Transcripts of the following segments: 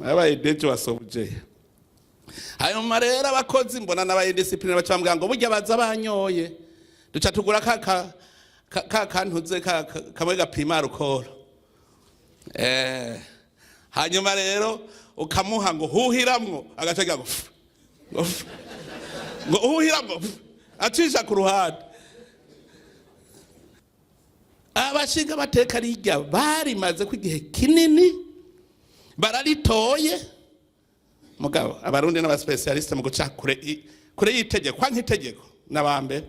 Nabaye DG wa Sobuje. Hanyuma rero abakozi mbona n'aba indiscipline, baca bambwira ngo burya baza banyoye. Duca tugura ka kantuze kamwe gapima alcool. Hanyuma rero ukamuha ngo huhiramwo, agaca agira ngo fu, ngo fu, ngo huhiramwo fu, acisha ku ruhande. Abashinga bateka rirya barimaze ko igihe kinini bararitoye. Mugabo Abarundi n'aba spécialistes mu guca kure kure y'itegeko, kwa nk'itegeko n'abambere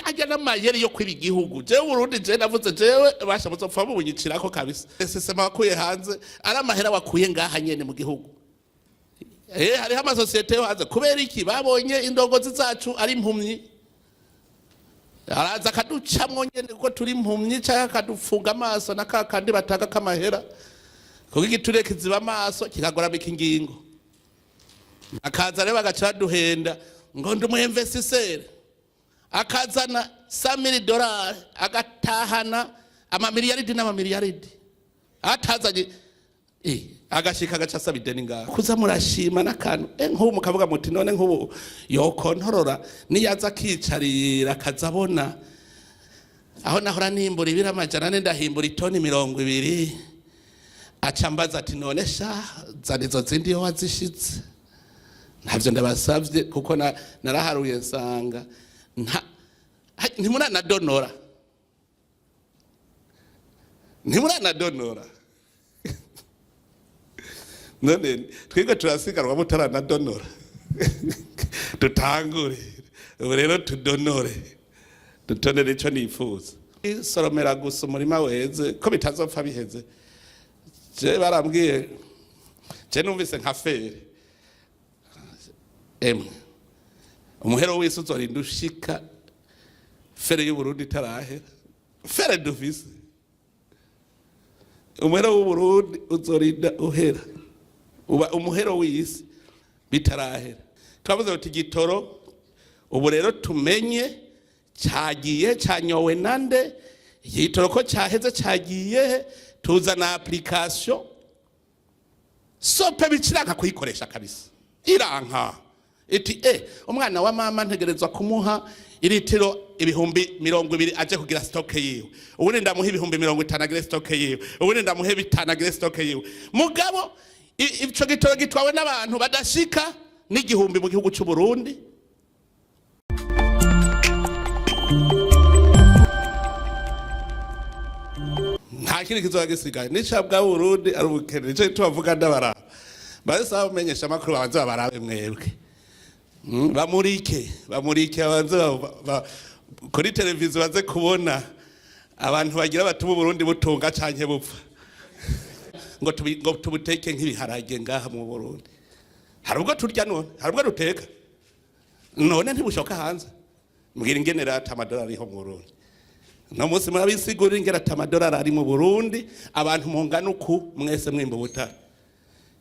ajya n'amayeri yo kwiba igihugu. Jewe Burundi, jewe navuze, jewe basha muzopfa mubunyicirako kabisa. Sesema wakuye hanze ari amahera wakuye ngaha nyene mu gihugu. Hariho amasosiyete yo hanze. Kubera iki? Babonye indongozi zacu ari impumyi, araza akaducamwo nyene kuko turi impumyi, canke akadufunga amaso na ka kandi batanga k'amahera, kuko igiturire kiziba amaso kikagoramika ingingo. Akaza rero bagaca baduhenda ngo ndi umu investisseur, akazana 100 000 dolari, agatahana amamiliyaridi n'amamiliyaridi atazanye. Agashika agaca asaba ideni ngaho. Kuza murashima n'akantu, nk'ubu mukavuga muti none nk'ubu yokontorora niyaza akicarira akaza abona aho nahora nimbura ibiro 400, ndahimbura itoni 20, aca mbaza ati: "None sha, zana izo zindi iyo wazishitse." Ntabyo ndabasavye, kuko naraharuye nsanga ntimuranadonora, ntimuranadonora. None twebwe turasigarwa mutaranadonora. Dutangure ubu rero, tudonore, dutonere ico nifuza. Soromera gusa umurima weze ko bitazopfa biheze. Je barambwiye, je numvise nka fer emwe umuhero w'isi uzorinda ushika fer y'Uburundi itarahera. Fer dufise, umuhero w'Uburundi uzorinda uhera, uba umuhero w'isi bitarahera. Twavuze uti igitoro ubu rero tumenye cyagiye cyanyowe nande, igitoro ko cyaheze cyagiye he? Tuzana application sope biciranka kuyikoresha kabisa, iranka iti umwana wa mama ntegerezwa kumuha iritiro 20,000 aje kugira stock yiwe, ubundi ndamuha 50,000 agire stock yiwe, ubundi ndamuhe 5 agire stock yiwe. Mugabo ico gitoro gitwawe n'abantu badashika n'igihumbi mu gihugu c'u Burundi. Nta kindi kizoba gisigaye nica bwa Burundi ari ubukene. Nico tubavuga, ndabaraba bahise bamenyesha amakuru, babanze babarabe mwebwe. Bamurike, bamurike, babanze kuri televiziyo baze kubona abantu bagira batuma Uburundi butunga canke bupfa. Ngo tubuteke nk'ibiharage ngaha mu Burundi, hari ubwo turya? None hari ubwo duteka? None ntibushoka hanze? Mbwira ingene rata amadolari ariho mu Burundi no munsi. Murabisigurira ingene ata amadolari ari mu Burundi, abantu mungana uku mwese mwimba ubutare.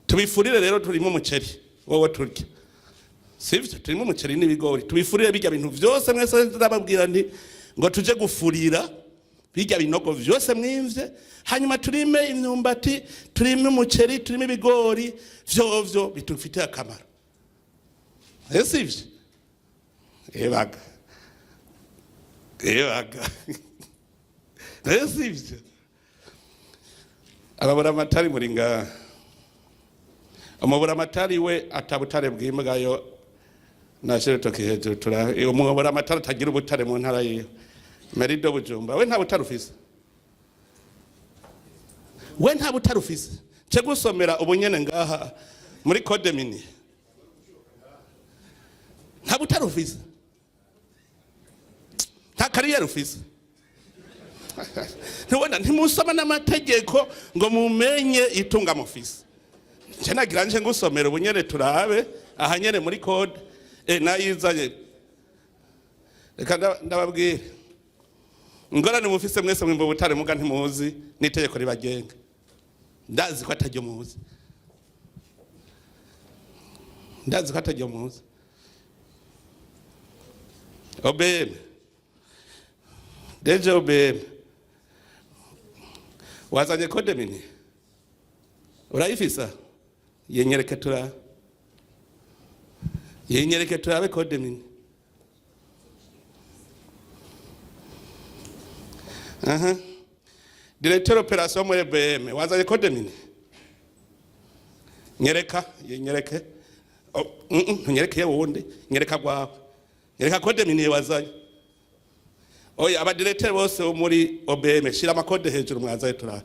Tubifurire rero, turimo umuceri wowe turya, sivyo? Turimo umuceri n'ibigori, tubifurire bijya bintu vyose mwese. Ndababwira nti ngo tuje gufurira bijya binogo vyose mwimvye, hanyuma turime imyumbati, turime umuceri, turime ibigori, vyovyo bitufitiye akamaro. Sivyo? Ebaga, ebaga, sivyo? Ababura amatari muri ngaha, umubura amatari we atabutare bw'imbwayo nashire urutoki hejuru. Tura umubura amatari atagira ubutare mu ntara yiwe, Merido Bujumba, we nta butare ufise, we nta butare ufise. Nce gusomera ubunyene ngaha muri code minier, nta butare ufise, nta carrière ufise. Ntubona ntimusoma n'amategeko ngo mumenye itunga mufise. Nce nagira nje ngusomera ubunyene, turabe aha nyene muri code. Nayizanye. Reka ndababwire ingorane mufise mwese. Mwimba ubutare muga ntimuzi n'itegeko ribagenga. Ndazi ko ataryo muzi, ndazi ko ataryo muzi. OBM, DG OBM, Wazanye code minier? Urayifisa? Yenyereke tura, yenyereke turabe code minier. Aha. Directeur opération muri BM, wazanye code minier? Nyereka, yenyereke. Oh, nyereke wundi, nyereka gwawe. Nyereka code minier wazanye. Oya, abadirecteur bose bo muri OBM, shira amakode hejuru mwazaye turabe.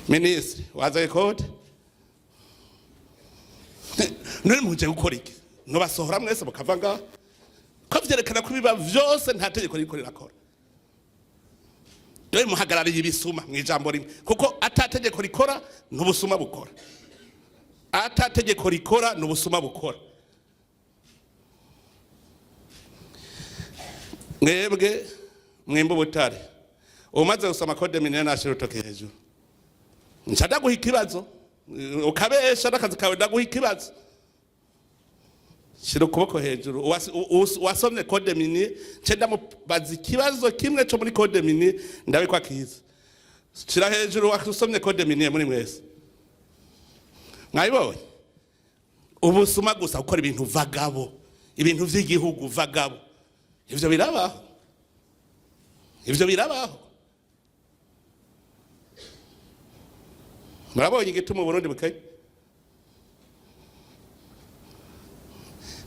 Minisitiri, wazanye code? None muje gukora iki? Ntubasohora mwese mukava ngaho? Ko vyerekana ko ibiba vyose nta tegeko ririko rirakora. Dore muhagarariye ibisuma mw'ijambo rimwe, kuko ata tegeko rikora n'ubusuma bukora. Ata tegeko rikora n'ubusuma bukora. Mwebwe mwimba ubutare, umaze gusoma code minier nashira urutoke hejuru. Nca ndaguha ikibazo, ukabesha n'akazi kawe, ndaguha ikibazo. Shira ukuboko hejuru wasomye code minier, nce ndamubaza ikibazo kimwe co muri code minier, ndabe ko akizi. Shira hejuru wasomye code minier muri mwese. Mwabibonye? Ubusuma gusa, gukora ibintu vagabo, ibintu vy'igihugu vagabo. Ivyo birabaho, ivyo birabaho. Murabonye igituma Uburundi bukenye?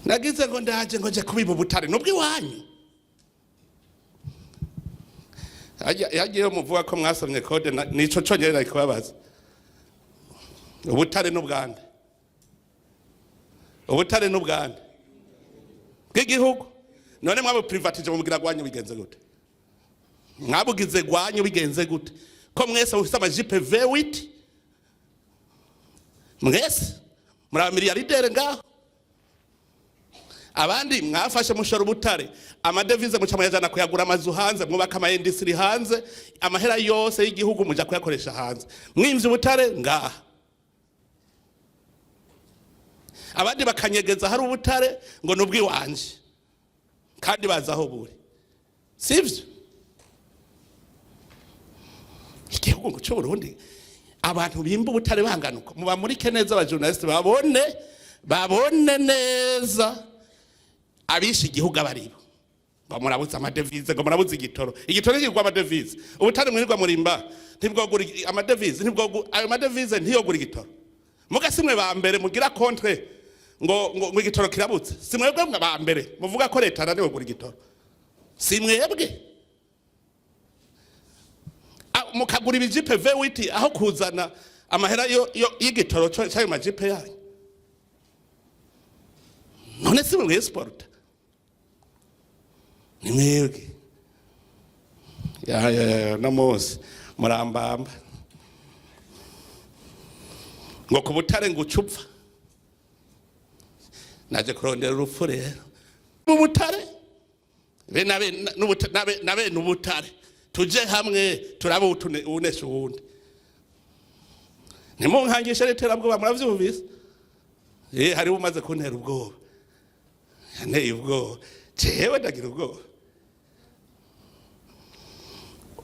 Nagize ngo ndaje ngo nje kubiba ubutare nubwo iwanyu. Yagiye muvuga ko mwasomye code, nico conyene nari kubabaza. Ubutare n'ubwande, ubutare n'ubwande bw'igihugu. None mwabo privatije mubwira gwanyu bigenze gute? Mwabugize gwanyu bigenze gute? Ko mwese mufise amajipe V8, mwese muri abamiliyardere ngaho, abandi mwafashe mushora ubutare, amadevize muca muyajana kuyagura amazu hanze, mwubaka ama industry hanze, amahera yose y'igihugu muja kuyakoresha hanze, mwimvye ubutare ngaha. Abandi bakanyegeza hari ubutare ngo nubwiwanje, kandi bazi aho buri, sivyo? Igihugu ngo c'u Burundi abantu bimba ubutare bangana uko, mubamurike neza abajournaliste babone neza abishe igihugu abaribo. Ngo murabuze amadevize, ngo murabuze igitoro. Igitoro kigurwa amadevize. Ubutare mwirirwa murimba ntibwogura amadevize, ayo madevize ntiyogura igitoro. Muga simwe ba mbere mugira contre ngo igitoro kirabutse. Si mwebwe ba mbere muvuga ko leta ananiwe kugura igitoro? Si mwebwe mukagura ibijipe V8 aho kuzana amahera y'igitoro c'ayo majipe yanyu? None si mwe exporta? Ni mwebwe. Ya, ya, ya, no munsi murambamba ngo ku butare ngo ucupfa. Naje kurondera urupfu rero mu butare, be na bene ubutare tuje hamwe turabe uwunesha uwundi. Ntimunkangishe n'iterabwoba, muravyumvise? Hariho umaze kuntera ubwoba, yanteye ubwoba, jewe ndagira ubwoba.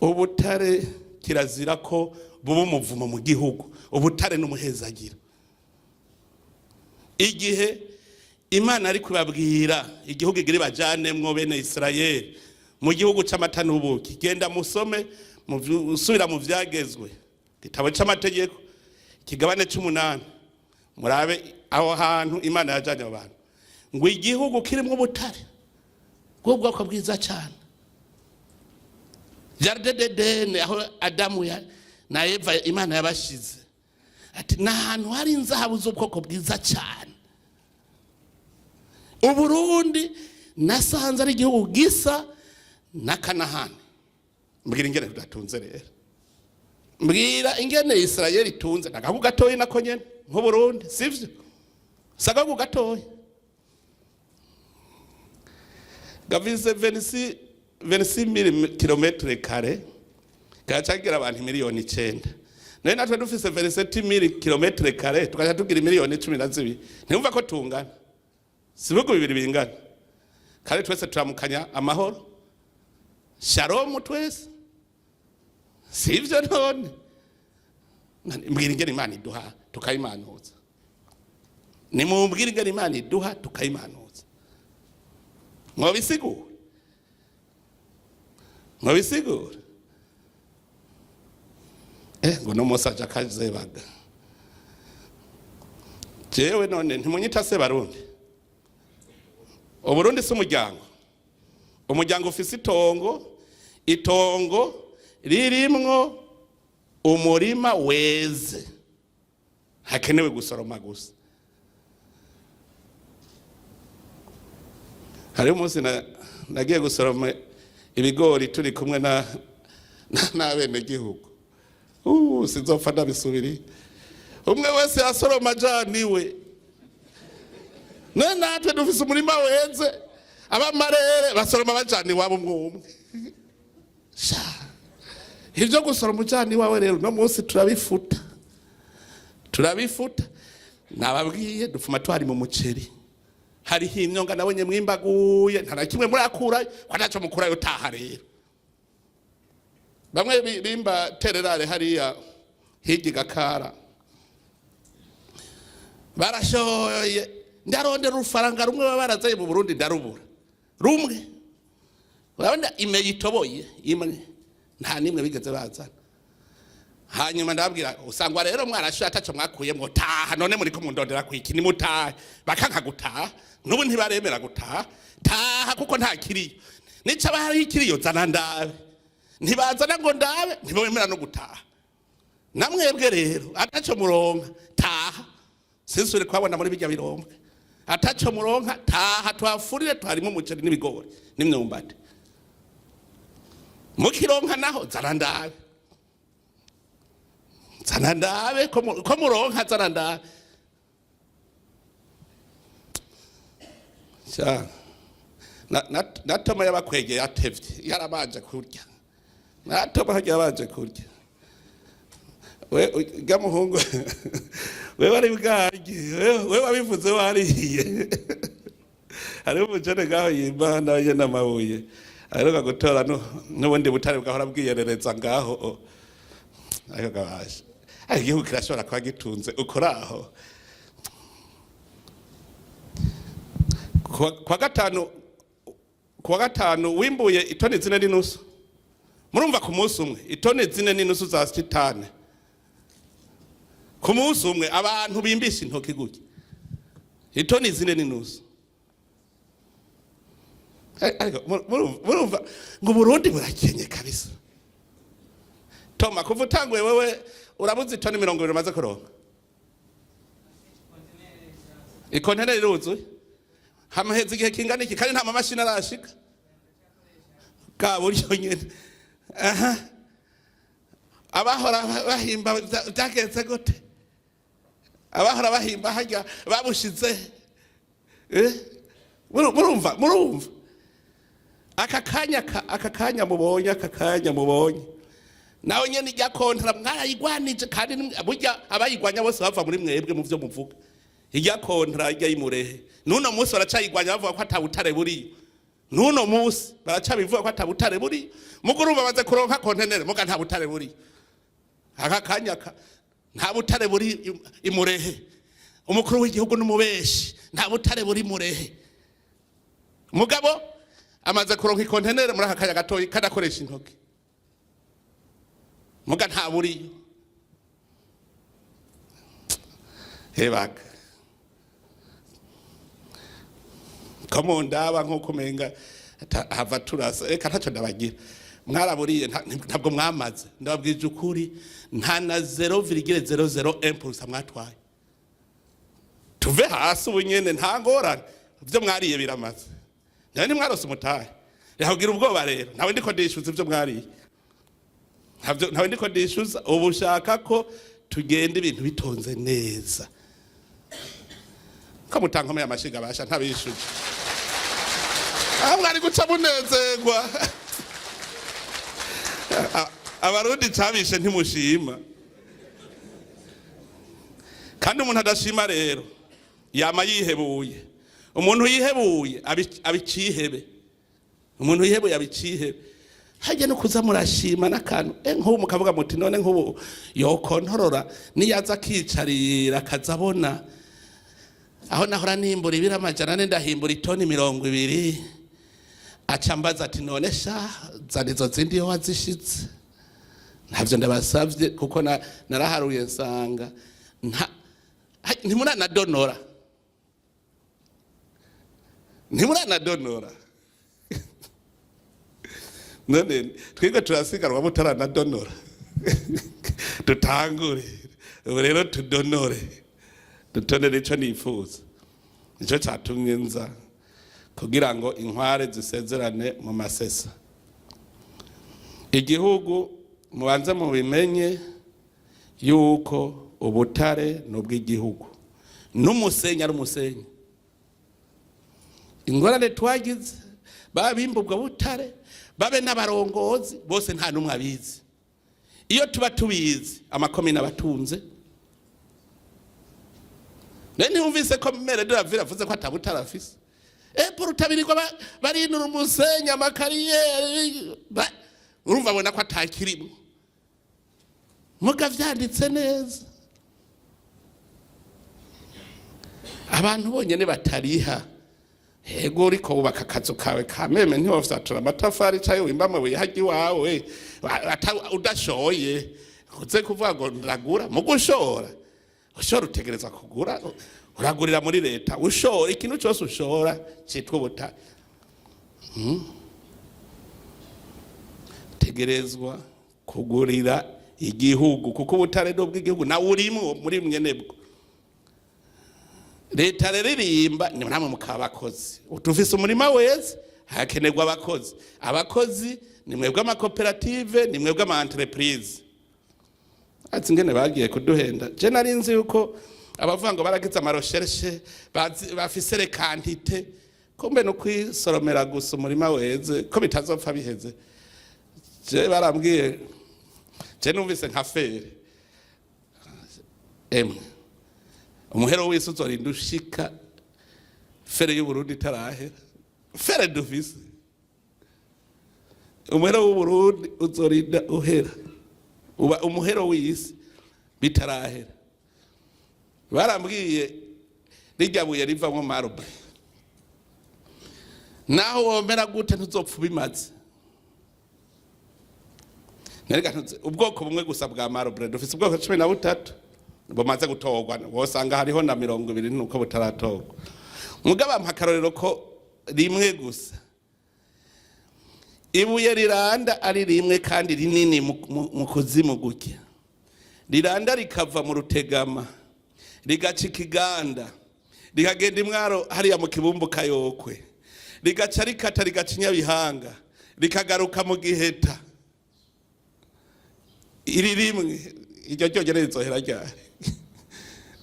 Ubutare kirazira ko buba umuvumo mu gihugu. Ubutare n'umuhezagira. Igihe Imana ari kubabwira igihugu igira ibajanemwo bene Isirayeli, mu gihugu c'amata n'ubuki, genda musome usubira mu vyagezwe, igitabo c'amategeko ikigabane c'umunani, murabe aho hantu Imana yajanye abo bantu, ngo igihugu kirimwo ubutare bw'ubwoko bwiza cane, Jardin d'Eden, aho Adamu na Eva Imana yabashize, ati ni ahantu hari inzahabu z'ubwoko bwiza cyane. Uburundi nasanze ari igihugu gisa na Kanahani. Mbwira ingene tudatunze rero, mbwira ingene Israel itunze. Nagahugu gatoyi nako nyene nk'Uburundi, sivyo? Si agahugu gatoyi gafise 26 000 kilomètres carrés, gaca abantu 9 miliyoni. Nayo natwe dufise 27 000 kilomètres carrés, tugaca tugira 12 miliyoni. Ntiwumva ko tungana? Si ibihugu bibiri bingana, kandi twese turamukanya amahoro. Shalom twese, sivyo? None mbwira ingene Imana iduha tukayimanuza. Nimumbwire ingene Imana iduha tukayimanuza. Mwobisigura? Mwobisigura? Ngo no munsi aje akazebaga jewe. None ntimunyita se Barundi? Uburundi si umuryango? Umuryango ufise itongo, itongo ririmwo umurima weze, hakenewe gusoroma gusa. Hariho umunsi nagiye gusoroma ibigori turi kumwe n'abenegihugu. Sinzopfa ndabisubiriye. Umwe wese yasoroma ajaniwe. None natwe dufise umurima weze, abamarere basoroma bajana iwabo umwe umwe. Sha, ivyo gusoroma ujana iwawe rero no munsi turabifuta, turabifuta. Nababwiye, dupfuma twari mu muceri, hariho imyonga nabonye mwimbaguye, nta na kimwe murakurayo, ko ntacyo mukurayo. Taha rero. Bamwe bimba tererare hariya hirya igakara, barashoye. Ndarondera urufaranga rumwe baba barazaye mu Burundi, ndarubura rumwe. Urabona ime itoboye imwe, nta nimwe bigeze bazana. Hanyuma ndababwira, usangwa rero mwarashoye ataco mwakuyemwo, taha. None muriko mundondera kwiki? Nimutahe. Bakanka gutaha, n'ubu ntibaremera gutaha. Taha, kuko nta kiriyo. Nico aba hariho ikiriyo, zana ndabe. Ntibazana ngo ndabe, ntibemera no gutaha. Namwebwe rero ataco muronka, taha. Sinsubire kuhabona muri bijya birombwe. Ataco muronka, taha, twafurire, twarimo umuceri n'ibigori n'imyumbati. Mukironka naho, zana ndabe, zana ndabe ko muronka, zana ndabe. Sha, na Toma yabakwegeye atevye, yarabanje kurya. Na Toma harya yabanje kurya. We urya muhungu, we wari bwarye, we wabivuze wariye. Hariho umujene ngaho yimba nawe nyene amabuye, aheruka gutora n'ubundi butare bwahora bwiyerereza ngaho. Ariko gabasha, ariko igihugu kirashobora kuba gitunze ukoraho. Kuwa gatanu, kuwa gatanu wimbuye itoni 4.5. Murumva, ku munsi umwe itoni 4.5 za titane, ku munsi umwe. Abantu bimbisha intoki gutya, itoni 4.5. Ariko murumva ngo Burundi burakenye kabisa. Toma, kuva utanguye wewe urabuze itoni 20 umaze kuronka. Ikonteneri iruzuye hamaheze igihe kingana iki? Kandi nta mamashini arashika, bwa buryo nyene. Aha abahora bahimba byagenze gute? Abahora bahimba harya babushize? Eh? Murumva, murumva aka kanya aka kanya mubonye, aka kanya mubonye nawe nyene ijya kontara mwarayigwanije. Kandi burya abayigwanya bose bava muri mwebwe mu vyo muvuga. Ijya kontara ijya y'Imurehe, n'uno munsi baracayigwanya, bavuga ko ata butare buriyo. N'uno munsi baracabivuga ko ata butare buriyo. Muguru bamaze kuronka kontenere, muga nta butare buriyo. Aka kanya nta butare buri Imurehe. Umukuru w'igihugu n'umubeshi, nta butare buri Murehe. Mugabo amaze kuronka ikontenere muri aka kanya gatoyi, kadakoresha intoki, muga nta buriyo. Hebaga ko mundaba nk'uko umenga hava turasa. Reka, ntacyo ndabagira. Mwaraburiye, ntabwo mwamaze. Ndababwije ukuri, nta na 0,001% mwatwaye. Tuve hasi ubu nyene, nta ngorane, ibyo mwariye biramaze. Nawe ntimwarose umutahe, reka kugira ubwoba rero. Ntawe ndiko ndishyuza ibyo mwariye. Ntawe ndiko ndishyuza. Ubu ushaka ko tugenda ibintu bitonze neza, ko mutankomeye amashiga basha ntabishuje, aho mwari guca munezerwa. Abarundi cabishe ntimushima. Kandi umuntu adashima rero yama yihebuye. Umuntu yihebuye abicihebe. Umuntu yihebuye abicihebe. Hajya no kuza murashima n'akantu, nk'ubu mukavuga muti: "None nk'ubu yokontorora niyaza akicarira akaza abona aho nahora nimbura ibiro 400, ndahimbura itoni 20, aca mbaza ati: 'None sha, zana izo zindi iyo wazishitse.'" Ntabyo ndabasabye, kuko naraharuye nsanga ntimuranadonora, ntimuranadonora. None twebwe turasiganwa mutaranadonora? Dutangure ubu rero, tudonore, dutonere. Ico nifuza, nico catumye nza, kugira ngo inkware zisezerane mu masesa. Igihugu mubanze mubimenye yuko ubutare ni ubw'igihugu, n'umusenyi ari umusenyi. Ingorane twagize, babimba ubwo butare, babe n'abarongozi bose, nta n'umwe abizi. Iyo tuba tubizi, amakomine abatunze. None ntiwumvise ko maire de la ville avuze ko atabutare afise? Epo rutabirirwa barinura umusenyi, ama carrières, urumva abona ko atakirimo. Muga vyanditse neza, abantu bonyene batariha. Ego, uriko wubaka akazu kawe ka meme, ntiwofyatura amatafari canke wimba amabuye harya iwawe udashoye. Uze kuvuga ngo ndagura. Mu gushora, ushora utegereza kugura, uragurira muri leta. Ushora ikintu cyose, ushora citwa ubutare, Tegerezwa kugurira igihugu, kuko ubutare ni ubw'igihugu, nawe urimwo muri mwenebwo. Leta rero irimba, ni namwe mukaba abakozi. Tufise umurima weze, hakenerwa abakozi. Abakozi ni mwebwe amakoperative, ni mwebwe ama entreprise. Ati ingene bagiye kuduhenda, je nari nzi yuko abavuga ngo baragize ama recherches, bafise les quantités, kumbe no kwisoromera gusa umurima weze ko bitazopfa biheze. Je barambwiye, je numvise nka fer emwe, umuhero w'isi uzorinda ushika fer y'Uburundi itarahera. Fer dufise, umuhero w'Uburundi uzorinda uhera, uba umuhero w'isi bitarahera. Barambwiye rirya buye rivamwo marbre, naho womera gute ntuzopfa ubimaze. Nerega ubwoko bumwe gusa bwa marbre, dufise ubwoko 13 bumaze gutorwa, wosanga hariho na 20 nuko butaratorwa. Mugabo ampa akarorero ko rimwe gusa, ibuye riranda ari rimwe kandi rinini mu kuzimu gutya, riranda rikava mu Rutegama, rigaca Ikiganda, rikagenda Imwaro hariya mu Kibumbu Kayokwe, rigaca rikata, rigaca Inyabihanga, rikagaruka mu Giheta. Iri rimwe, iryo ryonyene rizohera ryari?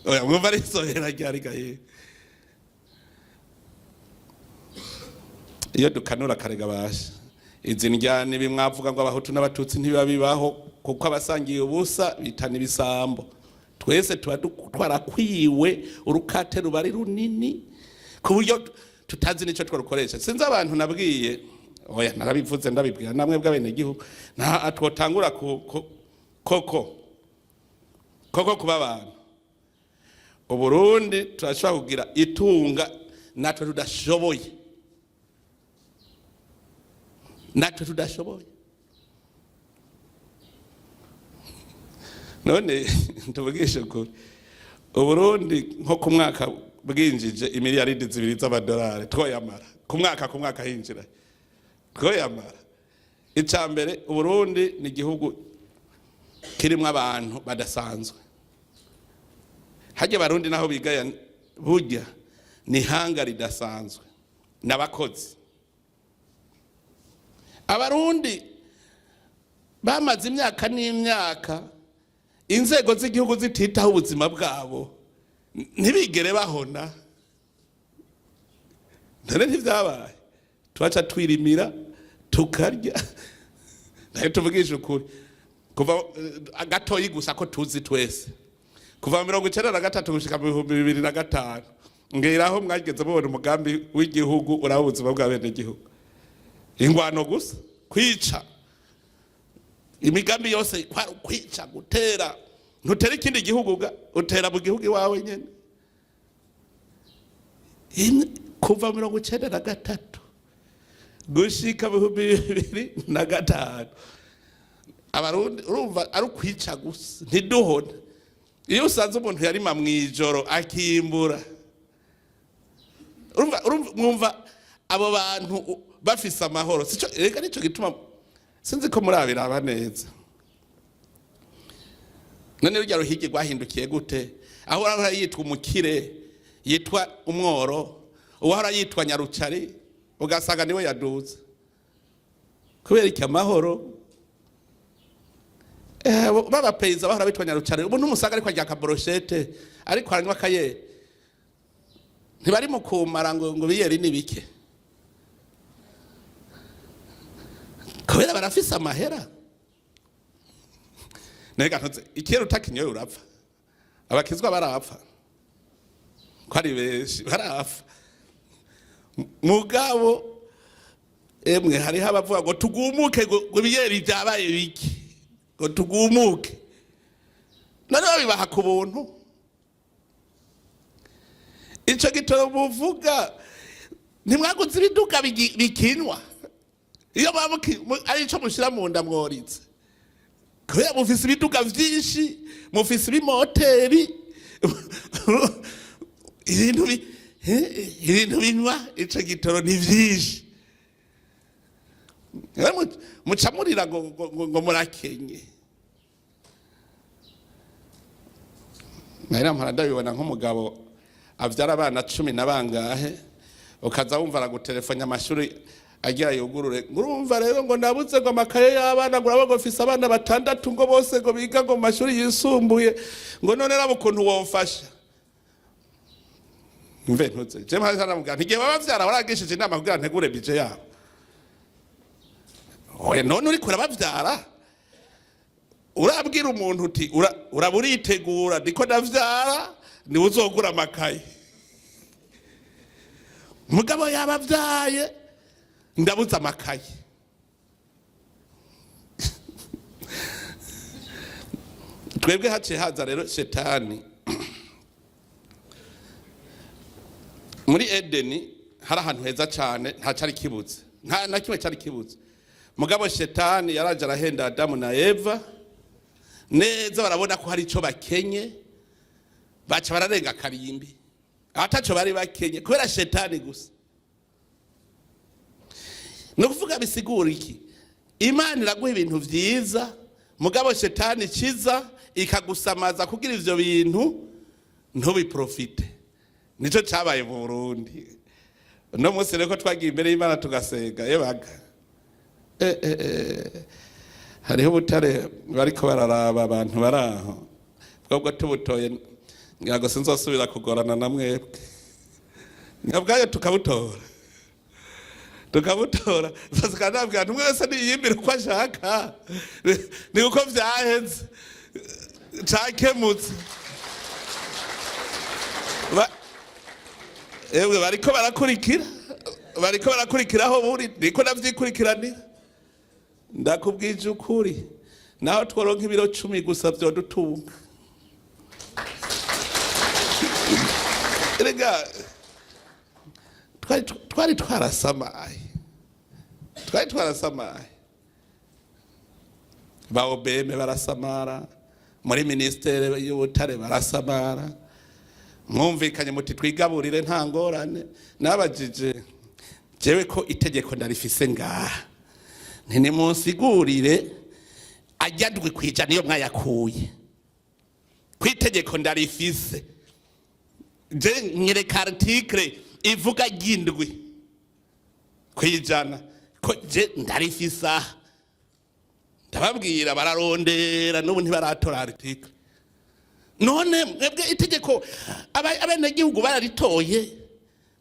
Oya, mwumva rizohera ryari gahe? Iyo dukanura karega basha izi ndyane, bimwavuga ngo Abahutu n'Abatutsi ntibiba bibaho, kuko abasangiye ubusa bitana ibisambo. Twese tuba twarakwiwe, urukate ruba ari runini ku buryo tutazi n'icyo twarukoresha. Sinzi abantu nabwiye, oya, narabivuze, ndabibwira namwe bw'abenegihugu, nta twotangura koko koko kuba abantu. Uburundi turashobora kugira itunga natwe tudashoboye, natwe tudashoboye. None tuvugishe ukuri, Uburundi nko ku mwaka bwinjije imiliyaridi 2 z'amadolari, twoyamara ku mwaka? Ku mwaka hinjira, twoyamara? Icya mbere, Uburundi ni igihugu kirimo abantu badasanzwe. Hajya Abarundi naho bigaya, burya ni ihanga ridasanzwe n'abakozi. Abarundi bamaze imyaka n'imyaka inzego z'igihugu zititaho ubuzima bwabo, ntibigere bahona. None ntibyabaye? Tubaca twirimira tukarya. Nayo tuvugisha ukuri, kuva gatoyi gusa ko tuzi twese, kuva mu 93 gushika mu 2005, ngeraho mwageze mubona umugambi w'igihugu uraba ubuzima bw'abenegihugu? Ingwano gusa, kwica. Imigambi yose kwari ukwica, gutera. Ntutera ikindi gihugu ga, utera mu gihugu iwawe nyene. Kuva 93 gushika 2005, Abarundi urumva ari ukwica gusa, ntiduhona. Iyo usanze umuntu yarima mw'ijoro akimbura, urumva mwumva abo bantu bafise amahoro? Sico reka, nico gituma sinzi ko murabiraba neza. None rurya ruhigi rwahindukiye gute, aho urahora yitwa umukire yitwa umworo, uwahora yitwa nyarucari ugasanga niwe yaduze? Kubera iki? Amahoro. B'abapeyiza bahora bitwa nyarucari, ubu ntumusanga ariko arya aka brochette, ariko aranywa akaye. Ntibari mu kumara ngo biyeri ni bike, kubera barafise amahera. Nega ntuze ikera utakinyoye urapfa. Abakizwa barapfa ko ari benshi, barapfa. Mugabo emwe, hariho abavuga ngo tugumuke, ngo ibiyeri byabaye bike, ngo tugumuke. None babibaha ku buntu. Ico gitoro muvuga, ntimwaguze ibiduga bikinwa? Iyo muba ari ico mushira mu nda mworitse, kubera mufise ibiduga vyinshi, mufise ibimoteri, ibintu binywa ico gitoro ni vyinshi. Muca murira ngo murakenye. Nari mpora ndabibona, nk'umugabo avyara abana cumi na bangahe, ukaza wumva aragutelefona amashuri agira yugurure, ngo urumva rero ngo nabuze ngo amakaye y'abana, ngo urabona ngo mfise abana batandatu, ngo bose ngo biga ngo mu mashuri yisumbuye, ngo none raba ukuntu womfasha. Mve ntuze je mpari naramubwira nti igihe baba bavyara waragishije inama kugira ntegure budget yabo? Oya, none uriko urabavyara urabwira umuntu uti uraba uritegura, ndiko ndavyara, niwe uzogura amakaye? Mugabo yabavyaye, ndabuze amakaye. Twebwe haciye haza rero shetani. Muri Edeni hari ahantu heza cyane, nta cyari kibuze, nta na kimwe cyari kibuze. Mugabo shetani yaraje arahenda Adamu na Eva neza, barabona ko hari icyo bakenye, baca bararenga karimbi ataco bari bakenye, kubera shetani gusa. Ni ukuvuga bisigura iki? Imana iraguha ibintu vyiza, mugabo shetani ikiza ikagusamaza kugira ivyo bintu ntubiprofite. Nico cabaye mu Burundi. Uno munsi rero ko twagiye imbere y'Imana tugasenga, yebaga hariho ubutare bariko bararaba abantu bari aho, bwobwo tubutoye ngira sinzosubira kugorana na mwebwe. Bwayo tukabutora, tukabutora, nabwira nti umwe wese niyimbire uko ashaka, ni uko vyaheze, cakemutse. Ewe, bariko barakurikira, bariko barakurikira aho buri, niko ndavyikurikiranira. Ndakubwije ukuri, naho tworonka ibiro 10 gusa vyodutunga. Erega twari twarasamaye, twari twarasamaye. Ba OBM barasamara, muri ministere y'ubutare barasamara. Mwumvikanye muti twigaburire, nta ngorane. Nabajije jewe ko itegeko ndarifise ngaha, nti nimunsigurire ajya 7% niyo mwayakuye, ku itegeko ndarifise je, nyereka article ivuga 7% ko je ndarifise aha. Ndababwira, bararondera, n'ubu ntibaratora article. None mwebwe itegeko abenegihugu bararitoye?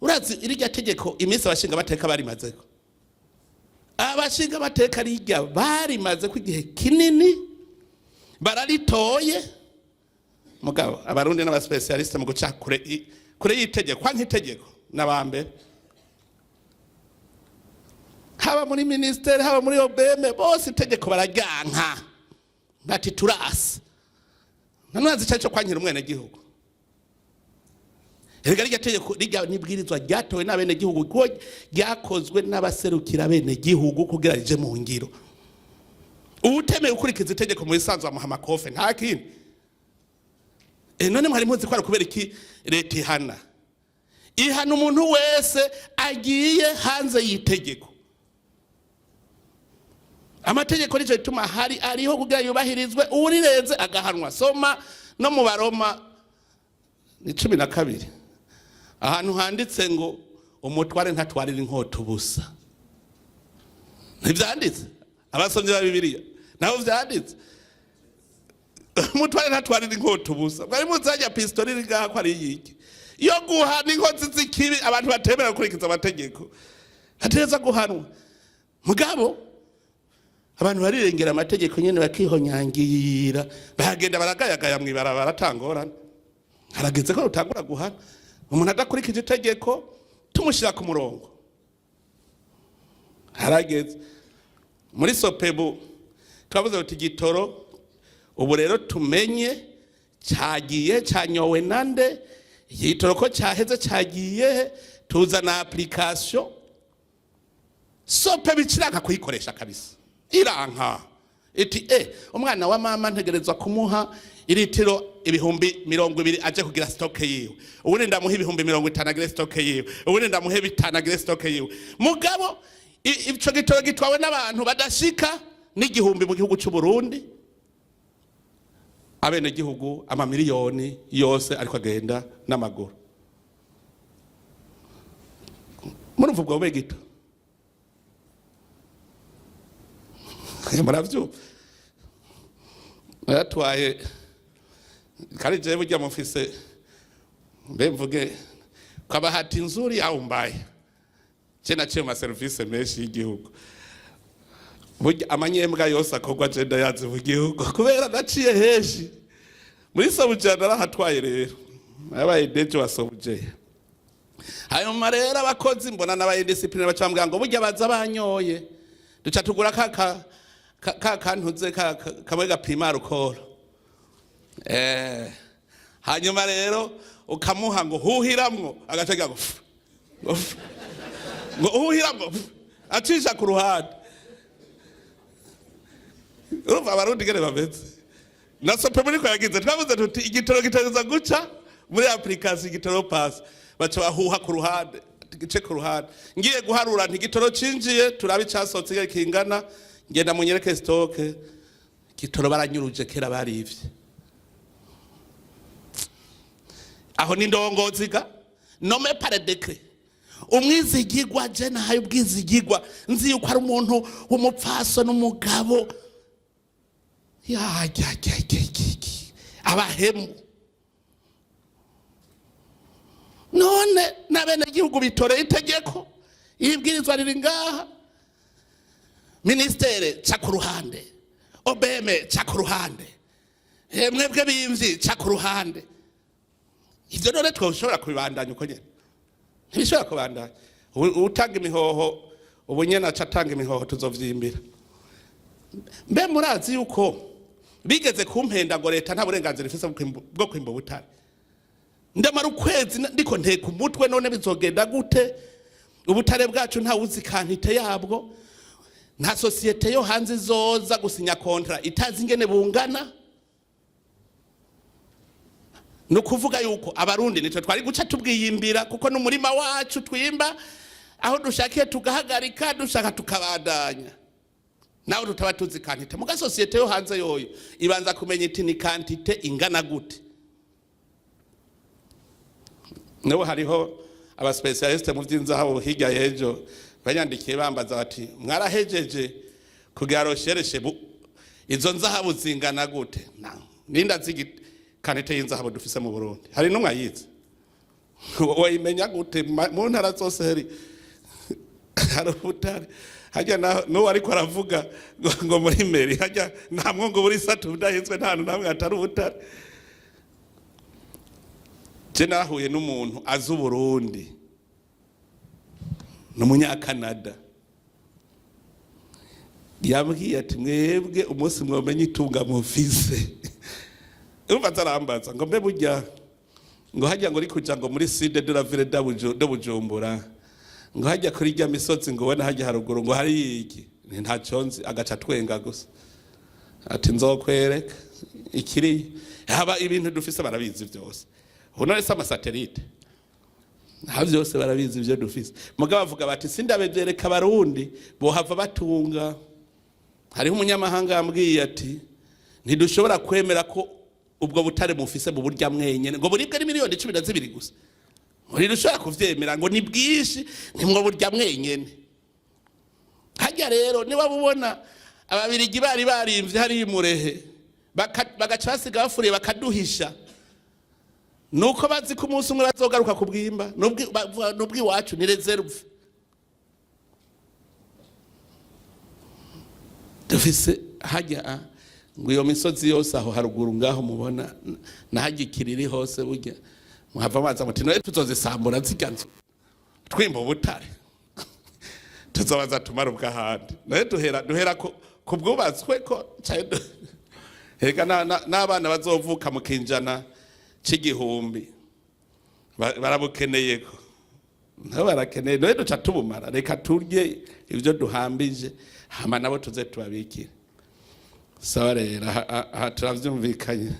Urazi irya tegeko iminsi abashinga bateka barimazeko? Abashinga bateka rirya barimazeko igihe kinini, bararitoye. Mugabo Abarundi n'aba spécialistes mu guca kure y'itegeko, kwa nk'itegeko n'abambere. Haba muri ministère, haba muri OBM, bose itegeko bararyanka, bati turasa. None icyo cyo kwankira umwenegihugu? Erega rirya tegeko, rirya nibwirizwa ryatowe n'abenegihugu, kuko ryakozwe n'abaserukira abenegihugu kugira rije mu ngiro. Uwutemeye gukurikiza itegeko, mu bisanzwe bamuha amakofe, nta kindi. None mwari muzi ko ari kubera iki leta ihana? Ihana umuntu wese agiye hanze y'itegeko. Amategeko nicyo gituma hari ariho kugira yubahirizwe, uwurirenze agahanwa. Soma no mu Baroma ni 12, ahantu handitse ngo umutware ntatwarira inkota ubusa. Ntibyanditse? Abasomyi ba Bibiliya naho vyanditse, umutware ntatwarira inkota ubusa. Mwari muzi hajya pistori iri ngaha ko ari iyiki? Yo guhana inkozi z'ikibi, abantu batemera gukurikiza amategeko hategereza guhanwa. Mugabo abantu barirengera amategeko nyene, bakihonyangira, baragenda baragayagaya mw'ibarabara atangorane. Harageze ko rutangura guhana umuntu adakurikije itegeko, tumushyira ku murongo. Harageze. Muri SOPEBU twavuze uti igitoro ubu rero tumenye cyagiye cyanyowe nande, igitoro ko cyaheze cyagiye he? Tuzana application. SOPEBU ikiranka kuyikoresha kabisa, iranka iti umwana wa mama ntegerezwa kumuha iritiro 20,000 aje kugira stock yiwe, ubundi ndamuha 50,000 agire stock yiwe, ubundi ndamuha 5 agire stock yiwe. Mugabo ico gitoro gitwawe n'abantu badashika n'igihumbi mu gihugu cy'u Burundi. Abenegihugu amamiliyoni yose ariko agenda n'amaguru. Murumva ubwo bube gito? Muravyumva? Yatwaye kandi jewe burya mufise, mbe mvuge kwa bahati nzuri au mbaya, je naciye mu maserivisi menshi y'igihugu. Burya amanyembwa yose akorwa je ndayazi mu gihugu, kubera naciye henshi. Muri SOBUGEA narahatwaye rero, nabaye DG wa SOBUGEA. Hanyuma rero abakozi mbona n'aba indiscipline, baca bambwira ngo burya baza banyoye. Duca tugura ka kantuze kamwe gapima alcool. Hanyuma rero ukamuha ngo huhiramwo, agaca agira ngo fu, ngo fu, ngo huhiramwo fu, acisha ku ruhande. Urumva Abarundi ngene bameze. Na SOPEBU niko yagize. Twavuze tuti igitoro gitegerezwa guca muri application Igitoro Pass, baca bahuha ku ruhande, gice ku ruhande. Ngiye guharura nti igitoro cinjiye, turabe icasohotse ingene kingana, ngenda munyereke stock. Igitoro baranyuruje kera, barivye. Aho ni ndongozi ga nommé par décret, umwizigigwa. Je nahaye ubwizigigwa, nzi yuko ari umuntu w'umupfaso n'umugabo. Ya ya ya ya ya, abahemu. None n'abenegihugu bitoreye itegeko, ibwirizwa riri ngaha, ministère ca ku ruhande, OBM ca ku ruhande, mwebwe bimvyi ca ku ruhande. Ivyo none twoshobora kubibandanya uko nyene? Ntibishobora kubandanya. Utanga imihoho ubu nyene aca atanga imihoho, tuzovyimbira. Mbe murazi yuko bigeze kumpenda ngo leta nta burenganzira ifise bwo kwimba ubutare? Ndamara ukwezi ndiko nteka umutwe, none bizogenda gute? Ubutare bwacu ntawuzi quantité yabwo, nta société yo hanze izoza gusinya contrat itazi ingene bungana. Ni ukuvuga yuko Abarundi nitwe twari guca tubwiyimbira, kuko n'umurima wacu, twimba aho dushakiye, tugahagarika dushaka, tukabandanya nawe tutaba tuzi quantité. Muga société yo hanze yoyo ibanza kumenya iti ni quantité ingana gute. N'ubu hariho aba spécialistes mu by'inzahabu hirya y'ejo banyandikiye, bambaza bati mwarahejeje kugira recherche, izo nzahabu zingana gute? Ninda zigi quantité y'inzahabu dufise mu Burundi? Hari n'umwe ayizi? Wayimenya gute? Mu ntara zose hari ubutare. Hajya n'uwo ariko aravuga ngo muri mairie hajya nta mwungu buri satu udahitswe, nta hantu namwe hatari ubutare. Je narahuye n'umuntu azi Uburundi, ni Umunyakanada. Yambwiye ati: "Mwebwe umunsi mwomenye itunga mufise." Urumva azarambaza ngo: "Mbe burya ngo hajya ngo uri kuja ngo muri sud de la ville de Bujumbura, ngo hajya kuri rya misozi, ngo ubona hajya haruguru, ngo hari iki?" Ni ntacyo nzi. Agaca twenga gusa, ati: "Nzokwereka ikiri haba." Ibintu dufise barabizi byose. Ubu none se ama satellites nta byose barabizi ibyo dufise. Mugabo bavuga bati: "Sindabebyereka Abarundi bohava batunga." Hariho umunyamahanga yambwiye ati: "Ntidushobora kwemera ko ubwo butare mufise mu burya mwenyene, ngo buribwe ni miliyoni 12 gusa, ngo ntidushobora kuvyemera, ngo ni bwinshi, ntimwo burya mwenyene." Hajya rero niba bubona Ababirigi bari barimvye hariya imurehe, bagaca basiga bafuriye, bakaduhisha, nuko bazi ko umunsi umwe bazogaruka kubwimba. Bavuga nubw'iwacu, ni réserve dufise. Hajya ngo iyo misozi yose aho haruguru ngaho mubona na hajya ikiriri hose, burya muhava maza muti: "None tuzozisambura zirya nzu twimba ubutare?" Tuzobaza tumara ubw'ahandi. None duhera ku bwubatswe ko ega n'abana bazovuka mu kinjana c'igihumbi barabukeneye ko nabo barakeneye. None duca tubumara? Reka turye ibyo duhambije, hama nabo tuze tubabikire. Sawa rero, aha turavyumvikanye,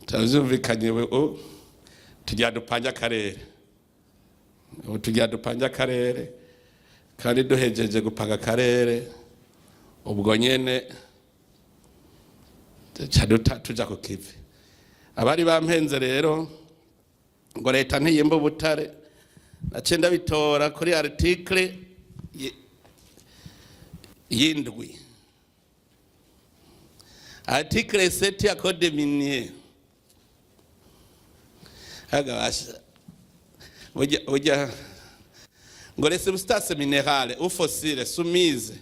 turavyumvikanye. We o tugira dupange akarere, ubu tugira dupange akarere, kandi duhejeje gupanga akarere, ubwo nyene duca tuja ku kivi. Abari bampenze rero ngo leta ntiyimba ubutare, naciye ndabitora kuri article y'indwi, article 7 ya code minier. Agabasha burya ngo: "Les substances minérales ou fossiles soumises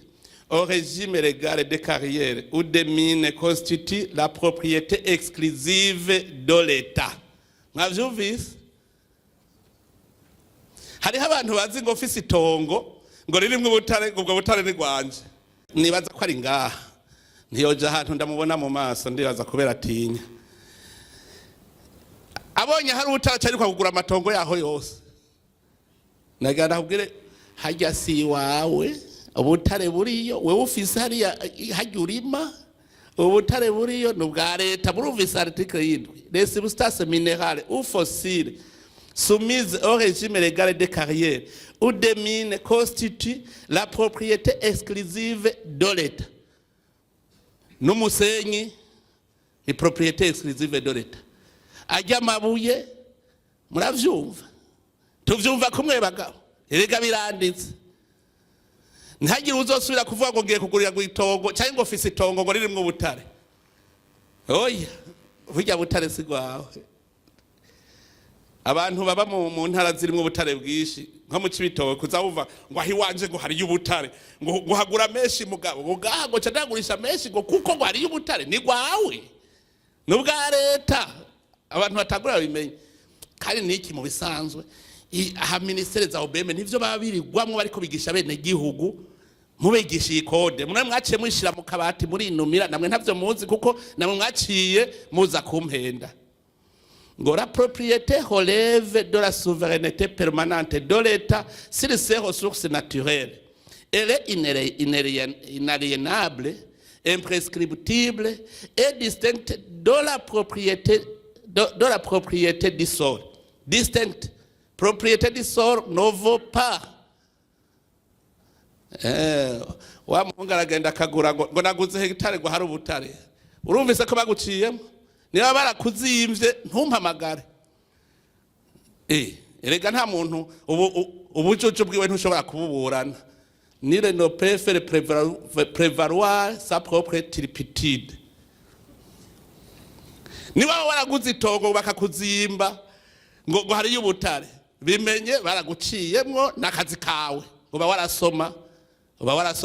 au régime légal des carrières ou des mines constituent la propriété exclusive de l'État." Mwavyumvise? Hariho abantu bazi ngo mfise itongo ngo ririmwo ubutare, ngo ubwo butare ni rwanje. Nibaza ko ari ngaha, ntiyoja ahantu ndamubona mu maso. Ndibaza kubera atinya, abonye hari ubutare aca kugura amatongo yaho yose. Nagira ndakubwire: hajya si iwawe ubutare buriyo. Wewe ufise hariya hajya urima, ubutare buriyo ni ubwa leta. Murumvise article y'indwi: "Les substances minérales ou fossiles soumises au régime légal des carrières ou des mines constituent la propriété exclusive de l'État." N'umusenyi ni propriété exclusive de l'État. Ajya amabuye, muravyumva? Tuvyumva kumwe bagabo? Erega biranditse. Ntihagire uzosubira kuvuga ngo ngiye kugurira ngo itongo, cyangwa ngo ufise itongo ngo ririmwo ubutare. Oya, burya butare si rwawe. Abantu baba mu ntara zirimwo ubutare bwinshi, nko mu Cibitoke, kuza wumva ngo aho iwanje ngo hariyo ubutare, ngo hagura menshi, mugabo ngo ngaha ngo ca ndagurisha menshi, ngo kuko ngo hariyo ubutare. Ni rwawe, ni ubwa leta. Abantu batagura babimenye. Kandi niki mu bisanzwe aha ministère za OBM nivyo baba birirwamwo bariko bigisha bene gihugu. Mubigisha iyi code, mwe mwaciye mwishira mu kabati, murinumira. Namwe ntavyo muzi, kuko namwe mwaciye muza kumpenda ngo: "La propriété relève de la souveraineté permanente de l'État sur ses ressources naturelles. Elle est inaliénable, imprescriptible et distincte de la propriété du sol." Distincte. Propriété du sol ne vaut pas. Wa muhungu aragenda akagura ngo naguze hegitari ngo hari ubutare. Urumvise ko baguciyemo? Niba barakuzimvye, ntumpamagare. Erega nta muntu ubu ubujuju bwiwe ntushobora kububurana. Nul ne peut faire prévaloir sa propre turpitude. Niba waraguze itongo bakakuzimba ngo hariyo ubutare, bimenye baraguciyemwo n'akazi kawe. Uba warasoma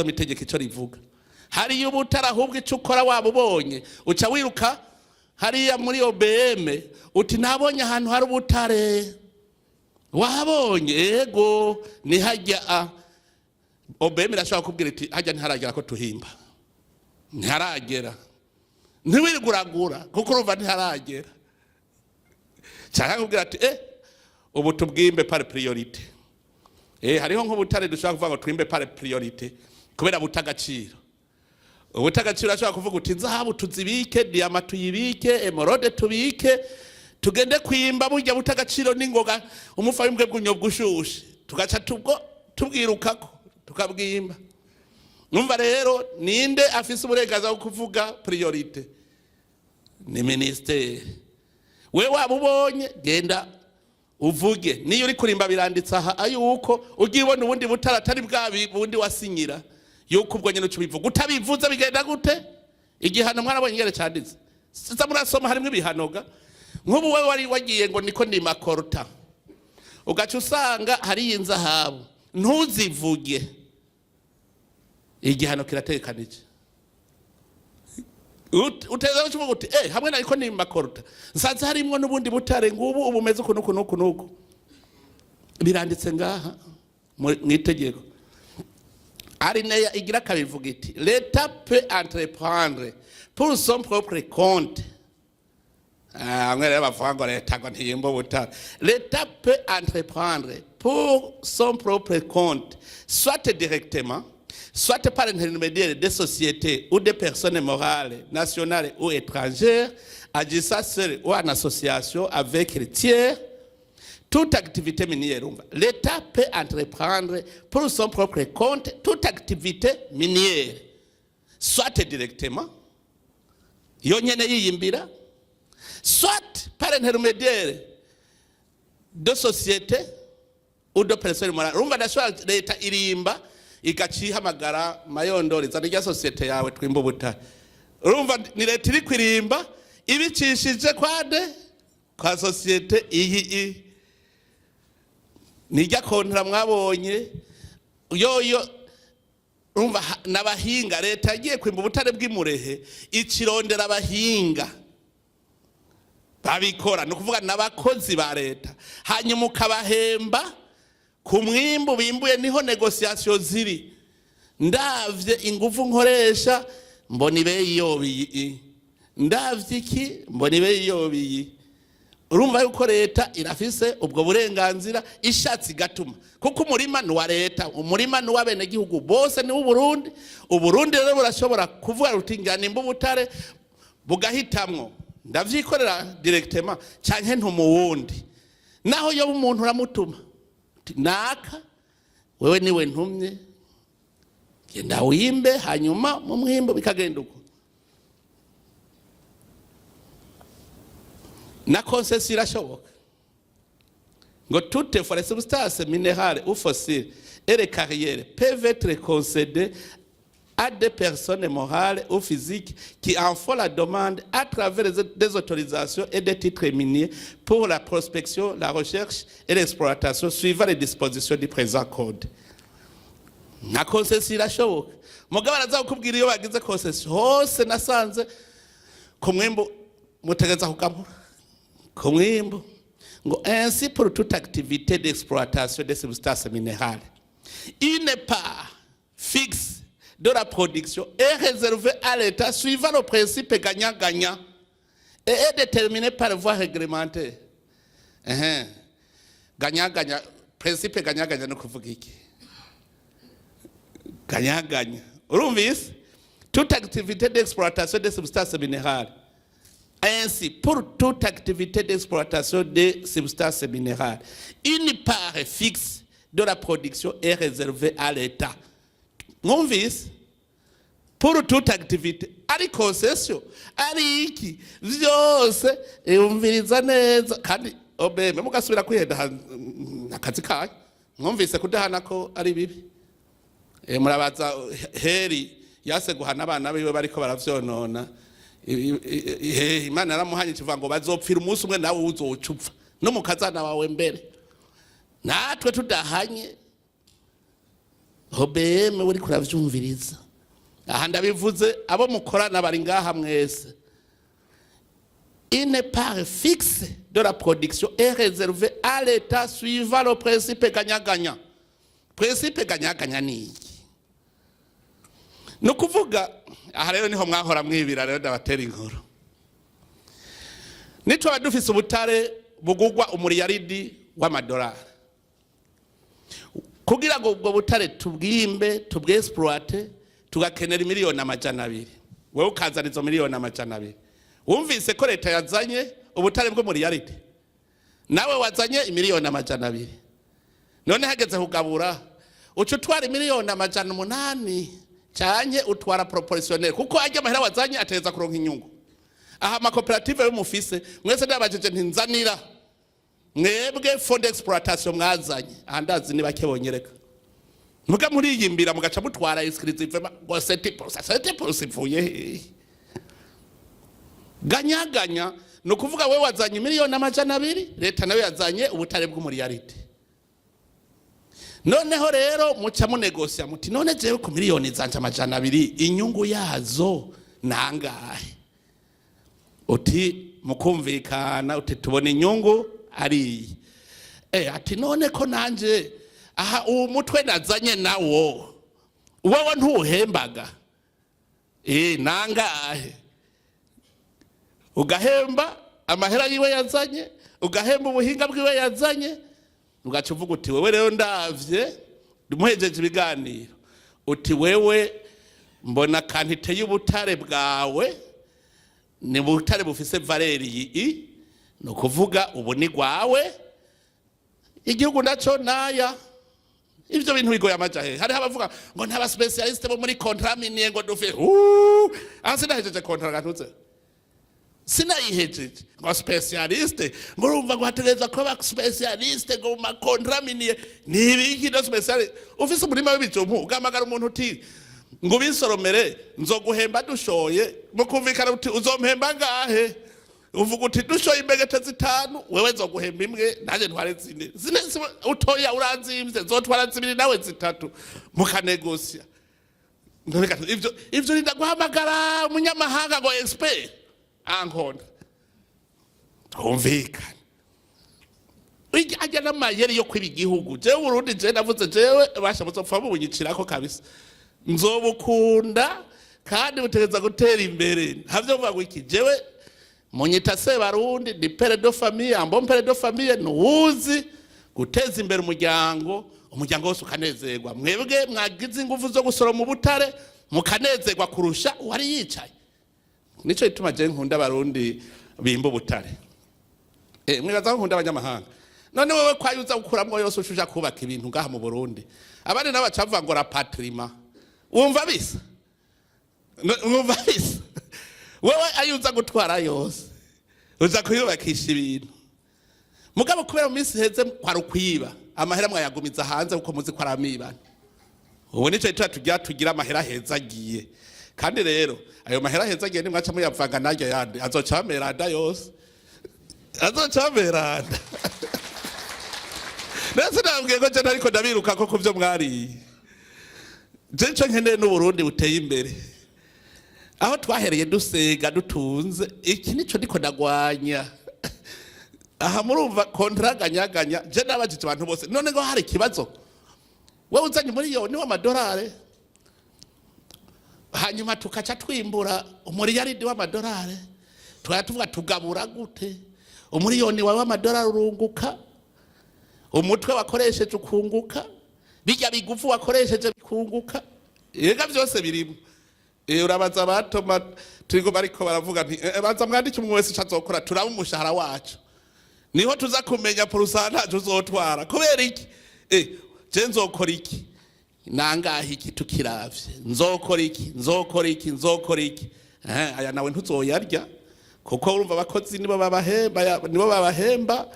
itegeko icyo rivuga. Hariyo ubutare, ahubwo icyo ukora waba ubonye, uca wiruka hariya muri OBM uti: "Nabonye ahantu hari ubutare." "Wahabonye?" "Ego, ni hajya." A OBM irashobora kubwira iti: "Hajya ntiharagera ko tuhimba, ntiharagera, ntiwiriguragura kuko urumva ntiharagera." Cyangwa kubwira ati: "Ubu tubwimbe par priorité." Hariho nk'ubutare dushobora kuvuga ngo twimbe par priorité kubera buta agaciro. Ubuta agaciro ashobora kuvuga uti: "Zahabu tuzibike, diamant tuyibike, émeraude tubike, tugende kwimba burya buta agaciro n'ingoga, umufa w'imbwe bw'unyobwa ushushe, tugaca tubwo tubwirukako tukabwimba." Numva rero, ninde afise uburenganzira bwo kuvuga priorité? Ni ministère. We waba ubonye, genda uvuge. Niyo uri kurimba, biranditse aha yuko ugiye ubona ubundi butare atari bwa bundi wasinyira, yuko ubwo nyine uca ubivuga. Utabivuze bigenda gute? Igihano mwarabonye ingene canditse. Siza murasoma, harimo ibihanoga. Nk'ubu wewe wari wagiye ngo niko ndima coltan, ugaca usanga hariyo inzahabu, ntuzivuge, igihano kiratekanije. Uteza kuvuga uti: "Hamwe nariko ndima coltan, nsanze harimwo n'ubundi butare ngubu, ubu umeze uku nuku nuku nuku." Biranditse ngaha mw'itegeko. Alinéa igira kabivuga iti: "L'État peut entreprendre pour son propre compte." Bamwe rero bavuga ngo leta ngo ntiyimba ubutare. "L'État peut entreprendre pour son propre compte, soit directement, soit par l'intermédiaire des sociétés ou des personnes morales nationales ou étrangères, agissant seul ou en association avec les tiers, toute activité minière." Urumva, l'État peut entreprendre pour son propre compte toute activité minière, soit directement, yonyene yiyimbira, soit par intermédiaire de sociétés ou de personnes morales. Urumva, ndashobora, leta irimba, igaca ihamagara Mayondori: "Zana irya société yawe twimba ubutare." Urumva, ni leta iri kwirimba ibicishije kwade kwa société iyi i nijya contrat mwabonye yoyo. Urumva, n'abahinga. Leta yagiye kwimba ubutare bw'imurehe, ikirondera abahinga babikora, ni ukuvuga n'abakozi ba leta, hanyuma ukabahemba ku mwimbu bimbuye. Niho négociations ziri. Ndavye ingufu nkoresha, mbona ibeyi yobiyi, ndavye iki, mbona ibeyi yobiyi. Urumva yuko leta irafise ubwo burenganzira, ishatse igatuma, kuko umurima ni uwa leta, umurima ni uw'abenegihugu bose, ni uw'Uburundi. Uburundi rero burashobora kuvuga ruti: "Njyana nimba ubutare," bugahitamwo: "Ndavyikorera directement canke ntuma uwundi." Naho yoba umuntu, uramutuma uti: "Naka, wewe niwe ntumye, genda wimbe." Hanyuma mu mwimbo bikagenda uko. Na concession irashoboka. Ngo: "Toutefois, les substances minérales ou fossiles et les carrières peuvent être concédées à des personnes morales ou physiques qui en font la demande à travers des autorisations et des titres miniers pour la prospection, la recherche et l'exploitation suivant les dispositions du présent code." Nka concession irashoboka. Mugabo araza kukubwira, iyo bagize concession hose nasanze ku mwimbu mutegeza kugabura ku mwimbu. Ngo: "Ainsi, pour toute activité d'exploitation des substances minérales, une part fixe de la production est réservée à l'État suivant le principe gagnant-gagnant et est déterminée par voie réglementaire." Ehe. Gagnant-gagnant, principe gagnant-gagnant ni kuvuga iki? Gagnant-gagnant. Urumvise? Toute activité d'exploitation des substances minérales. "Ainsi, pour toute activité d'exploitation des substances minérales, une part fixe de la production est réservée à l'État." Mwumvise? Pour toute activité, ari concession, ari iki, vyose yumviriza neza. Kandi OBM mugasubira kwihenda akazi kayo. Mwumvise kudahana ko ari bibi. Murabaza heri yase guhana abana biwe bariko baravyonona. Imana yaramuhanye, ikivuga ngo bazopfira umunsi umwe, nawe uzoca upfa no mu kazana wawe mbere. Natwe tudahanye, OBM uri kuravyumviriza aha, ndabivuze, abo mukorana bari ngaha mwese. "Une part fixe de la production est réservée à l'État suivant le principe gagnant-gagnant." Principe gagnant-gagnant ni iki? Ni ukuvuga aha rero niho mwahora mwibira. Rero ndabatera inkuru: nitwaba dufise ubutare bugugwa umuriyaridi w'amadolari, kugira ngo ubwo butare tubwimbe, tubwexploite, tugakenera 200 miliyoni. Wewe ukazana izo 200 miliyoni. Wumvise ko leta yazanye ubutare bwo muriyaridi, nawe wazanye 200 miliyoni. None hageze kugabura, uca utwara 800 miliyoni canke utwara proportionnel? Kuko ajya amahera wazanye ateza kuronka inyungu. Aha amakoperative yo mufise mwese, ndabajije nti: "Nzanira mwebwe fonds d'exploitation mwazanye." Aha ndazi ni bake bonyereka. Muga muriyimbira, mugaca mutwara exclusive ngo 7%. 7% ivuye hehe? Ganyaganya ni ukuvuga we wazanye 200 miliyoni, leta nayo yazanye ubutare bw'umuriyaridi. Noneho rero muca munegosya muti: "None jewe ku 200 miliyoni zanje inyungu yazo nangahe?" Uti mukumvikana, uti: "Tubona inyungu ariyi." Ati: "None ko nanje aha uwo mutwe nazanye nawo, wowe ntuhembaga, nangahe?" Ugahemba amahera yiwe yazanye, ugahemba ubuhinga bwiwe yazanye, ugaca uvuga uti: "Wewe rero ndavye." Muhejeje ibiganiro, uti: "Wewe mbona quantité y'ubutare bwawe ni butare bufise valeur iyi, ni ukuvuga ubu ni gwawe, igihugu naco naya." Ivyo bintu bigoye amaja he? Hariho abavuga ngo nta baspécialistes bo muri contrat minier ngo dufe. Aha sinahejeje contrat gatuze, sinayihejeje. Ngo spécialiste, ngo urumva ngo hategerezwa kuba spécialiste ngo mu macontrats miniers. Ni ibiki no spécialiste? Ufise umurima w'ibijumbu, ugahamagara umuntu uti: "Ngo ubisoromere, nzoguhemba dushoye." Mukumvikana uti: "Uzompemba ngahe?" Uvuga uti: "Dushoye imbegete zitanu, wewe nzoguhemba imwe, nanjye ntware zine." Zine utoya uranzimvye, nzotwara zibiri nawe zitatu, mukanegosya. Ivyo rinda guhamagara umunyamahanga ngo expert ankona twumvikane? Ajya n'amayeri yo kwiba igihugu. Jewe Burundi, jewe navuze, jewe basha muzopfa mubunyicirako kabisa. Nzobukunda kandi butegereza gutera imbere. Ntavyo mvuga ngo iki. Jewe munyita Sebarundi, ni père de famille, un bon père de famille nuwuzi guteza imbere umuryango, umuryango wose ukanezerwa. Mwebwe mwagize ingufu zo gusoroma ubutare, mukanezerwa kurusha uwari yicaye. Nico gituma je nkunda Abarundi bimba ubutare. Mwibaza ko nkunda abanyamahanga? None wewe kwayo uza gukuramwo yose, ushuja kubaka ibintu ngaha mu Burundi, abandi nabo bacavuga ngo rapatriement. Wumva bisa? Wumva bisa? Wewe ayo uza gutwara yose uza kuyubakisha ibintu. Mugabo kubera mu minsi iheze kwari ukwiba amahera, mwayagumiza hanze kuko muzi ko ari amibano. Ubu nico gituma tugira amahera heza agiye. Kandi rero ayo mahera heza agiye, nimwaca muyavanga n'aryo yandi, azoca ameranda yose, azoca ameranda. Ndetse nabwiye ko je ntariko ndabiruka ko kuvyo mwariye. Je ico nkeneye n'Uburundi buteye imbere. Aho twahereye dusega dutunze, iki nico ndiko ndagwanya aha. Murumva contrat ganyaganya? Je nabajije abantu bose: "None ngo hari ikibazo, wowe uzanye 1 miliyoni w'amadolari, hanyuma tukaca twimbura 1 miliyaridi w'amadolari, tukaba tuvuga tugabura gute? 1 miliyoni wawe w'amadolari urunguka, umutwe wakoresheje ukunguka, bijya bigufu wakoresheje bikunguka, yega byose birimo." Urabaza abatoma turiko bariko baravuga nti: "Baza mwandike umwe wese ico azokora, turabe umushahara wacu, niho tuza kumenya pourcentage uzotwara." Kubera iki? Je nzokora iki, nangahe iki, tukiravye nzokora iki, nzokora iki, nzokora iki? Aya nawe ntuzoyarya, kuko urumva abakozi nibo babahemba, nibo babahemba,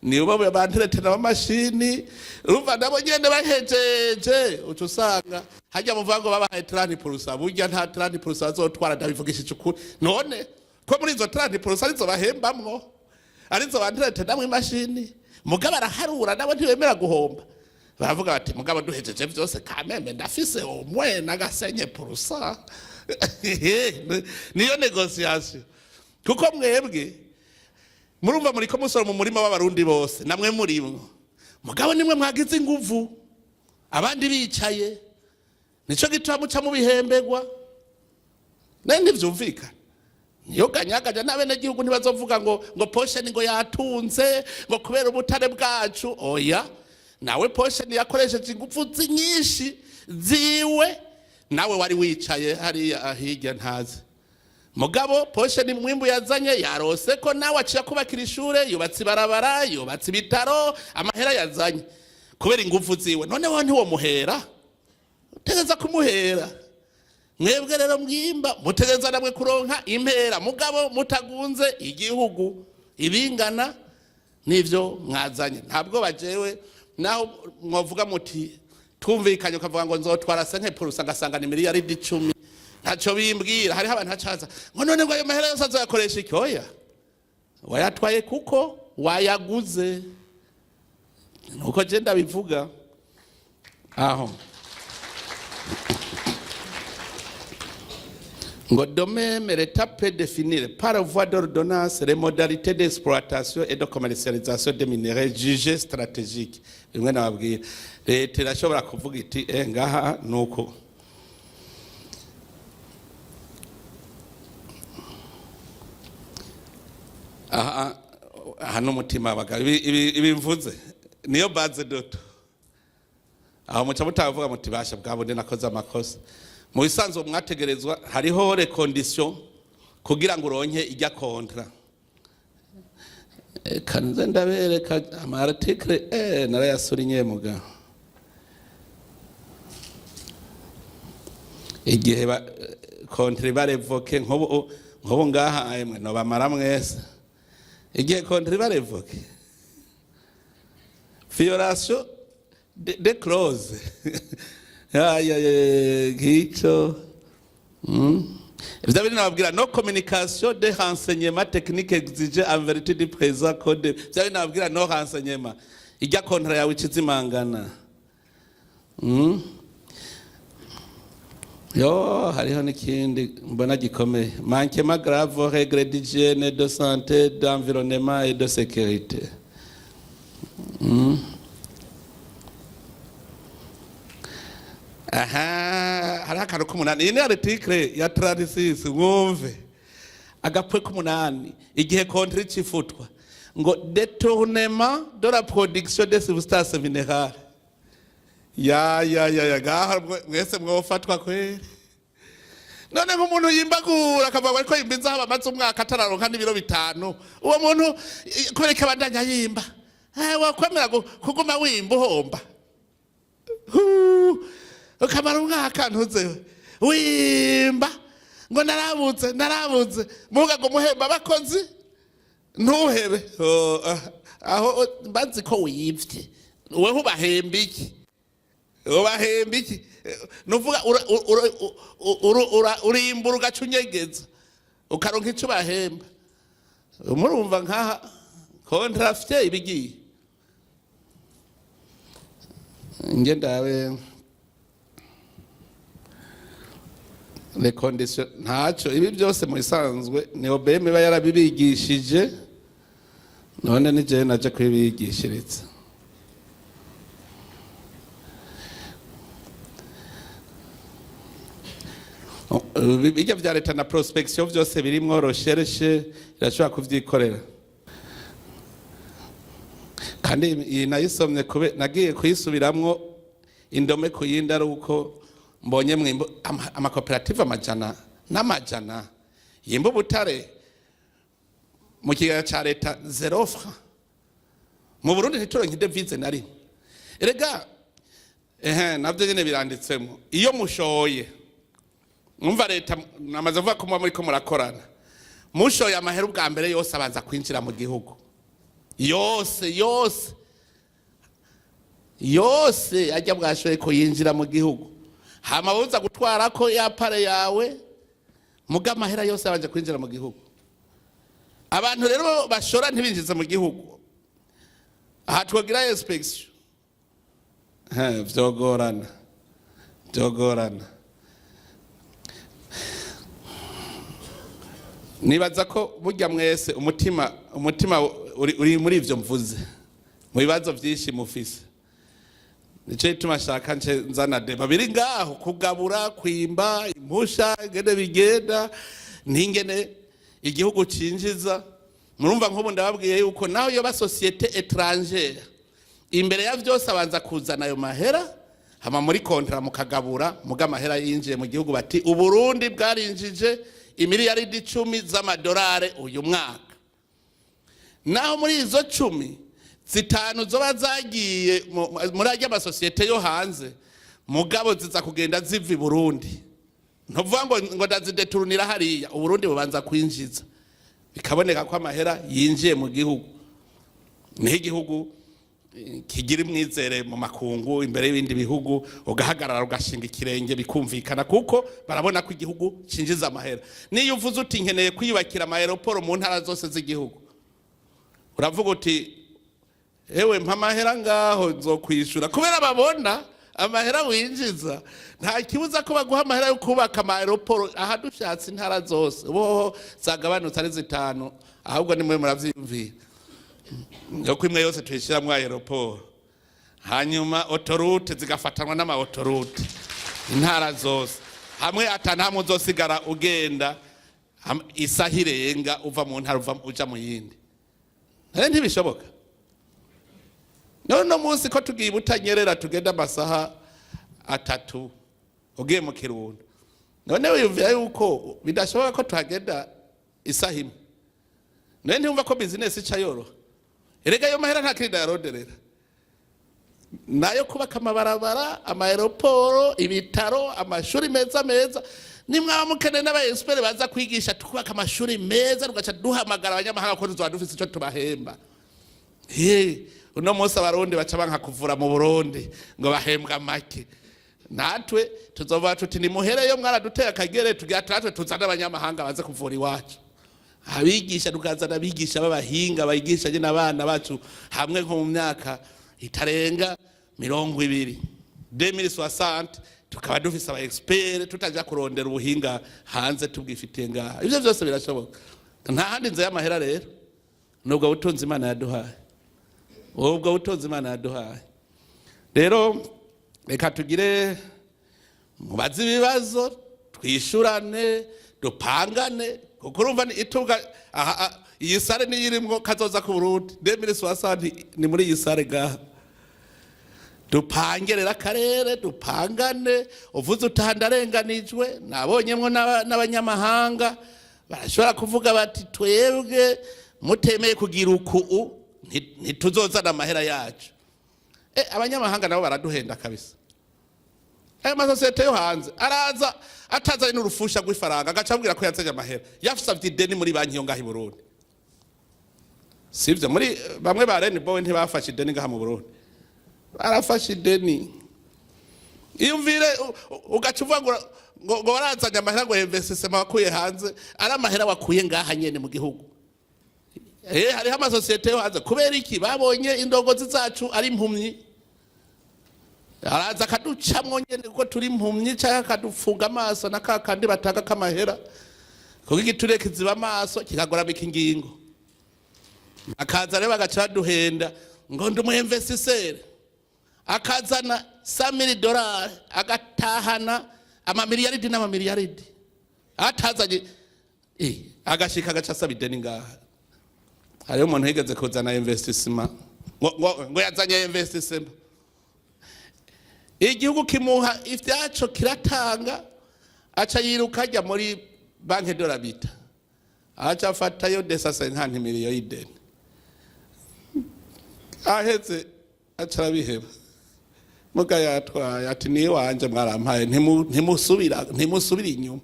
nibo banteretana b'amashini. Urumva nabo nyene bahejeje, uca usanga hajya muvuga ngo babahaye 30%. Burya nta 30% bazotwara, ndabivugishije ukuri. None ko muri izo 30% arizo bahembamwo, arizo banteretanamwo imashini? Mugabo araharura, nabo ntibemera guhomba. Baravuga bati: "Mugabo duhejeje vyose, kameme ndafise umwe n'agasenye pour cent." Niyo négociation. Kuko mwebwe murumva muriko musora mu murima w'Abarundi bose, namwe murimwo. Mugabo nimwe mwagize inguvu, abandi bicaye. Nico gituma muca mubihembegwa. Naye ntivyumvikana, niyo ganyaganya n'abenegihugu ntibazovuga ngo Posheni ngo yatunze ngo kubera ubutare bwacu. Oya, nawe Posheni yakoresheje ingufu nyinshi ziwe, nawe wari wicaye hariya hirya ntazi. Mugabo Posheni mwimbu yazanye yarose ko nawe aciye kubakira ishure, yubatse ibarabara, yubatse ibitaro, amahera yazanye kubera ingufu ziwe. Noneho ntiwomuhera, utegeza kumuhera. Mwebwe rero mwimba mutegereza namwe kuronka impera, mugabo mutagunze igihugu, ibingana n'ivyo mwazanye. Ntabwo bajewe naho mwavuga muti twumvikanye, ukavuga ngo nzotwara 5%, ngasanga ni miliyaridi 10, ntaco bimbwira. Hariho abantu hacaza ngo none ngo ayo mahera yose azoyakoresha iki? Oya, wayatwaye kuko wayaguze, nuko je ndabivuga aho. Ngo de même, l'État peut définir par voie d'ordonnance les modalités d'exploitation et de commercialisation des minerais jugés stratégiques. Bimwe nababwira, leta irashobora kuvuga iti ngaha nuko aha aha n'umutima abagabo. Ibi mvuze niyo base doto aho muca mutavuga muti basha bwa bundi nakoze amakosa. Mu bisanzwe mwategerezwa, hariho les conditions kugira ngo uronke ijya contrat. Reka nze ndabereka ama article, narayasurinye muga igihe contrat iba révoquée. Nk'ubu ngaha emwe nobamara mwese. Igihe contrat iba révoquée, violation de clause nk'icyo. Ivyo biri nababwira, non communication de renseignement technique exigé en vertu du présent code. Ivyo biri nababwira, non renseignement, ijya contrat yawe ikizimangana. Yo hariho n'ikindi mbona gikomeye: manquement grave aux règles d'hygiène, de santé, d'environnement et de sécurité. Aha hariho akantu k'umunani, iyi ni article ya 36. Mwumve agapwe k'umunani: igihe contrat icifutwa, ngo détournement de la production des substances minérales. Ya ya ya ya, ngaha mwese mwofatwa kweri. None nk'umuntu yimbagura akavuga ariko yimba inzahabu, amaze umwaka atararonka n'ibiro 5, uwo muntu kubera ko abandanya yimba, wakwemera kuguma wimba uhomba? Ukamara umwaka ntuzewe wimba ngo narabuze, narabuze, muga ngo muhemba abakozi ntuhebe. Oh, aho bazi ko wivye, weho ubahemba iki? Ubahemba iki? Nuvuga urimbura ugaca unyegeza ukaronka icyo ubahemba. Murumva nkaha contrat ibigiye nge ndabe les conditions. Ntacyo, ibi byose mu bisanzwe ni OBM iba yarabibigishije, none ni jewe naje kubibigishiriza. Bijya vya leta na prospection byose birimwo recherche, irashobora kuvyikorera. Kandi iyi nayisomye kube nagiye kuyisubiramwo indome ku yindi, ari uko mbonye mwimbo amakoperative amajana n'amajana yimba ubutare mu kigega ca leta 0 franc. Mu Burundi ntituronke i devise na rimwe. Erega ehe navyo nyene biranditsemo. Iyo mushoye, mwumva leta namaze kuvuga ko muba muriko murakorana, mushoye amahera ubwa mbere yose abanza kwinjira mu gihugu yose yose yose, ajya bwashoye ko yinjira mu gihugu, hama buza gutwara ko ya part yawe, muga amahera yose yabanje kwinjira mu gihugu. Abantu rero bashora ntibinjize mu gihugu, aha twogira inspection, vyogorana, vyogorana. Nibaza ko burya mwese umutima uri muri ivyo mvuze, mu bibazo vyinshi mufise. Nico gituma nshaka nce nzana débat biri ngaho: kugabura, kwimba, impusha, ingene bigenda n'ingene igihugu cinjiza. Murumva, nk'ubu ndababwiye yuko naho yoba société étrangère, imbere ya vyose abanza kuzana ayo mahera, hama muri contrat mukagabura. Muga amahera yinjiye mu gihugu, bati Uburundi bwarinjije imiliyaridi 10 z'amadolari uyu mwaka. Naho muri izo 10, 5 zoba zagiye muri arya masosiyete yo hanze, mugabo ziza kugenda ziva i Burundi. Ntuvuga ngo ndazideturunira hariya. Uburundi bubanza kwinjiza, bikaboneka ko amahera yinjiye mu gihugu. Niho igihugu kigira imwizere mu makungu, imbere y'ibindi bihugu, ugahagarara ugashinga ikirenge, bikumvikana, kuko barabona ko igihugu cinjiza amahera. Niyo uvuze uti nkeneye kwiyubakira ama aéroports mu ntara zose z'igihugu, uravuga uti ewe, mpa amahera ngaho nzokwishura, kubera babona amahera winjiza. Nta kibuza ko baguha amahera yo kubaka ama aéroports aha dushatse, intara zose. Ubu zagabanutse ari 5, ahubwo nimwe muravyiyumvira yuko imwe yose tuyishiramwo aéroport, hanyuma autoroute zigafatanwa n'ama autoroutes, intara zose hamwe, ata ntamwe uzosigara ugenda isaha irenga uva mu ntara uva uja mu yindi. Nayo ntibishoboka. None uno munsi ko tugiye Butanyerera, tugenda amasaha 3 ugiye mu Kirundo, none wiyumvira yuko bidashoboka ko tuhagenda isaha imwe? None ntiwumva ko business ica yoroha? Erega ayo mahera nta kindi yaronderera, nayo kubaka amabarabara, ama aéroports, ibitaro, amashuri meza meza. Nimwaba mukeneye n'aba experts baza kwigisha, tukubaka amashuri meza, tugaca duhamagara abanyamahanga, ko tuzoba dufise ico tubahemba. He, uno munsi Abarundi baca banka kuvura mu Burundi ngo bahembwa make. Natwe tuzovuga tuti nimuhereyo, mwaraduteye akagere, tugira natwe tuzane abanyamahanga baze kuvura iwacu, abigisha, tukazana abigisha b'abahinga bigisha nyine abana bacu hamwe, nko mu myaka itarenga 20, 2060, tukaba dufise aba experts, tutaja kurondera ubuhinga hanze, tubwifitiye ngaha. Ivyo vyose birashoboka. Nta handi nzu y'amahera rero, nubwo butunzi Imana yaduhaye, ubwo butunzi Imana yaduhaye. Rero reka tugire mubaze ibibazo, twishurane, dupangane, kuko urumva ni itunga aha. Iyi salle niyo irimwo kazoza ku Burundi 2060, ni muri iyi salle ngaha. Dupange rero akarere, dupangane. Uvuze utaha ndarenganijwe, nabonyemwo n'abanyamahanga barashobora kuvuga bati twebwe mutemeye kugira uku ntituzozana amahera yacu. Abanyamahanga nabo baraduhenda kabisa. Ayo masosiyete yo hanze araza atazanye n'urufusha rw'ifaranga, agaca abwira ko yazanye amahera, yasavye ideni muri banki yo ngaha i Burundi. Sivyo? Muri bamwe ba Rainbow ntibafashe ideni ngaha mu Burundi? Barafashe ideni. Iyumvire, ugaca uvuga ngo warazanye amahera, ngo investissement wakuye hanze, ari amahera wakuye ngaha nyene mu gihugu. Hariho amasosiyete yo hanze. Kubera iki? Babonye indongozi zacu ari impumyi, araza akaducamwo nyene kuko turi impumyi, canke akadufunga amaso na ka kandi batanga k'amahera, kuko igiturire kiziba amaso kikagoramika ingingo. Akaza rero bagaca baduhenda ngo ndi umu investisseur, akazana 100 000 dolari, agatahana amamiliyaridi n'amamiliyaridi atazanye. Agashika agaca asaba ideni ngaha. Hariho umuntu yigeze kuzana investissement, ngo yazanye investissement, igihugu kimuha ivyaco kiratanga, aca yiruka ajya muri Banque de l'Habitat, aca afatayo 250 millions y'ideni. Aheze aca arabiheba, muga yatwaye ati ni wanje mwarampaye, ntimusubira, ntimusubira inyuma,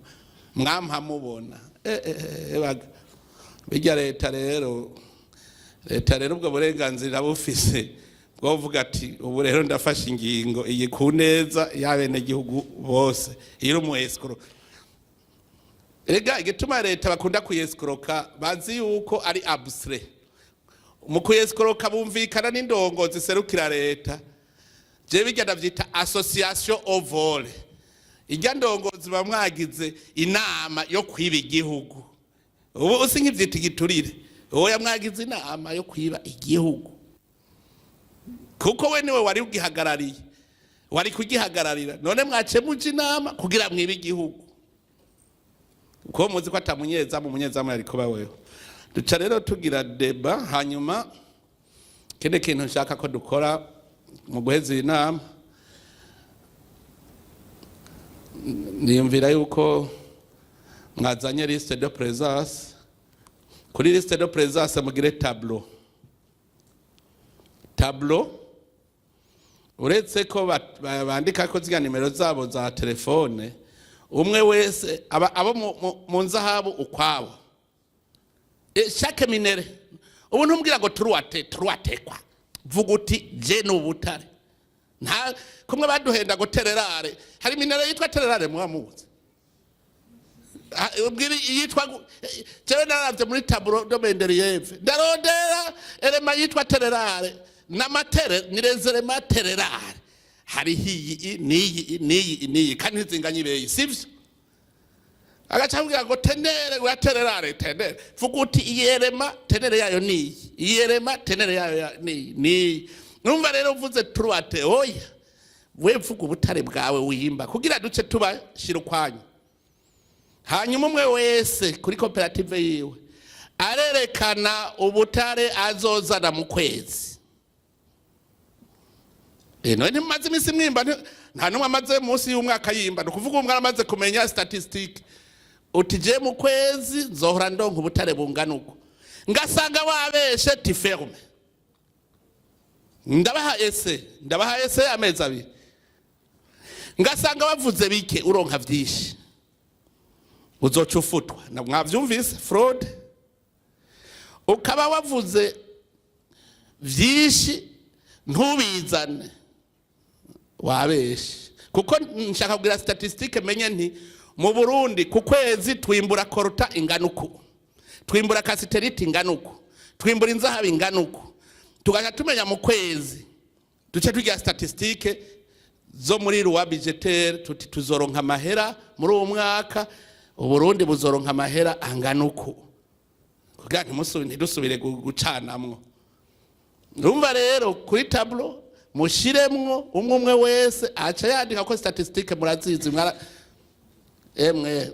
mwampa mubona. Baga bijya leta rero, leta rero ubwo burenganzira bufise bwo kuvuga ati ubu rero ndafashe ingingo iyi ku neza y'abenegihugu bose. Iyo uri umu escroc, erega igituma leta bakunda kuyescroka, bazi yuko ari abstrait. Mu kuyescroka bumvikana n'indongozi ziserukira leta. Je bijya ndavyita association au vol. Ijya ndongozi bamwagize inama yo kwiba igihugu. Ubu usi nkivyita igiturire, uwo yamwagize inama yo kwiba igihugu, kuko we niwe wari ugihagarariye. Wari kugihagararira. None mwace muja inama kugira mwibe igihugu, kuko muzi ko atamunyezamu, umunyezamu yari kuba wewe. Duca rero tugira débat. Hanyuma ikindi kintu nshaka ko dukora mu guheza iyi nama, niyumvira yuko mwazanye liste de présence. Kuri liste de présence mugire tableau. Tableau, uretse ko bandika ko ziriya nimero zabo za telefone, umwe wese abo mu nzahabu ukwabo. Chaque minerai, ubu ntumbwira ngo turuwate turuwatekwa, vuga uti je ni ubutare. Nta kumwe baduhenda ngo terres rares. Hari minerai yitwa terres rares muba muzi? Ah, ubwira yitwa jewe naravye muri tableau de Mendeleïev, ndarondera élément yitwa terres rares n'amatere ni les éléments terres rares. Hariho iyi, n'iyi, n'iyi, n'iyi, kandi ntizinganye ibeyi, sivyo? Agaca ambwira ngo teneur wa terre rare, teneur. Vuga uti iyi élément teneur yayo niyi, iyi élément teneur yayo niyi, niyi. Numva rero uvuze turuwate, oya, we vuga ubutare bwawe wimba kugira duce tubashira ukwanyu. Hanyuma umwe wese kuri koperative yiwe arerekana ubutare azozana mu kwezi. None ntimumaze iminsi mwimba? Nta n'umwe amaze munsi y'umwaka yimba. Ni ukuvuga umwe amaze kumenya statistique, uti je mu kwezi nzohora ndonka ubutare bungana uko. Ngasanga wabeshe, tu fermes. Ndabaha essai, ndabaha essai amezi 2. Ngasanga wavuze bike uronka vyinshi, uzoca ufutwa. Na mwavyumvise, fraude. Ukaba wavuze vyinshi ntubizane, wabeshe. Kuko nshaka kugira statistique, menye nti mu Burundi ku kwezi twimbura coltan ingana uku, twimbura cassitérite ingana uku, twimbura inzahabu ingana uku. Tugaca tumenya mu kwezi, duce tugira statistique zo muri loi budgétaire, tuti tuzoronka amahera muri uwo mwaka, Uburundi buzoronka amahera angana uku, kugira ntidusubire gucanamwo. Urumva rero, kuri tableau mushiremwo umwe umwe wese aca yandika ko statistique murazizi mwara emwe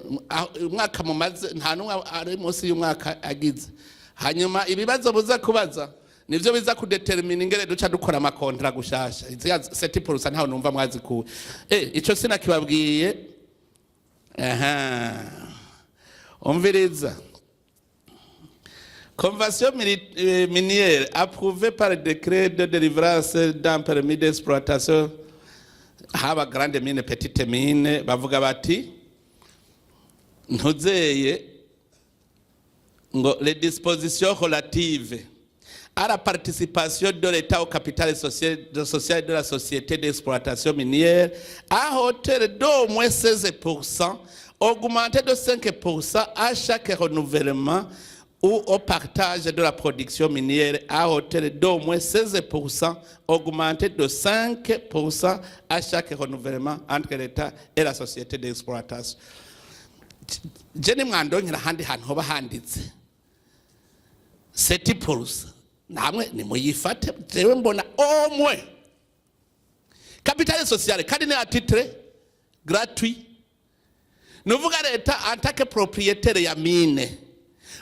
umwaka mumaze, nta n'umwe ari munsi y'umwaka agize. Hanyuma ibibazo buza kubaza nivyo biza kudetermina ingene duca dukora ama contrats gushasha. Iziya 7% ntaho numva mwazikuye. Ico sinakibabwiye. Aha, umviriza: Convention minière approuvée par décret de délivrance d'un permis d'exploitation, haba grande mine, petite mine, bavuga bati ntuzeye ngo les dispositions relatives à la participation de l'État au capital social de la société d'exploitation minière à hauteur d'au moins 16%, augmenté de 5% à chaque renouvellement, ou au partage de la production minière à hauteur d'au moins 16%, augmenté de 5% à chaque renouvellement entre l'État et la société d'exploitation. Je nimwandonkera ahandi hantu hoba handitse 7%, namwe nimuyifate. Jewe mbona au moins capital social, kandi ni à titre gratuit. Nuvuga leta en tant que propriétaire ya mine,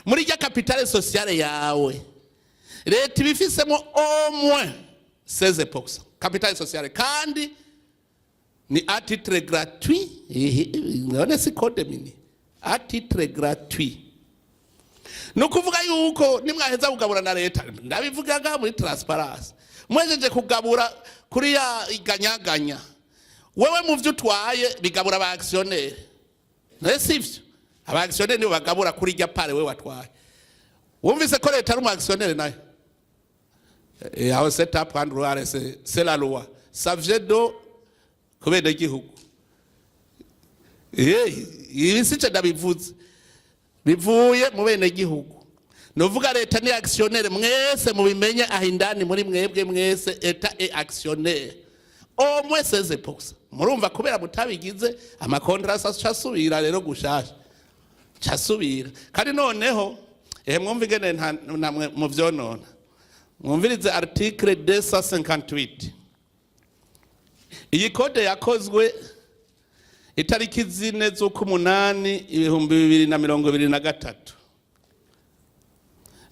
muri rya capital social yawe leta ibifisemo au moins 16% capital social, kandi ni à titre gratuit. None si code minier? À titre gratuit, ni ukuvuga yuko nimwaheza kugabura na leta, ndabivugaga muri transparence, mwejeje kugabura kuri ya iganyaganya, wewe mu vyo utwaye bigabura aba actionnaire. Naye sivyo? Aba actionnaire nibo bagabura kuri irya part wewe watwaye. Wumvise ko leta ari umu actionnaire nayo? Aho c'est à prendre, c'est la loi, ça vient de kubera igihugu. Ibi sice ndabivuze, bivuye mu bene gihugu. Nuvuga leta ni actionnaire, mwese mubimenye aho indani muri mwebwe mwese, État est actionnaire au moins 16%. Murumva, kubera mutabigize, ama contrats casubira rero gushasha, casubira. Kandi noneho ehe, mwumva ingene namwe muvyonona. Mwumvirize article 258. Iyi code yakozwe itariki 4 z'ukumunani 2023.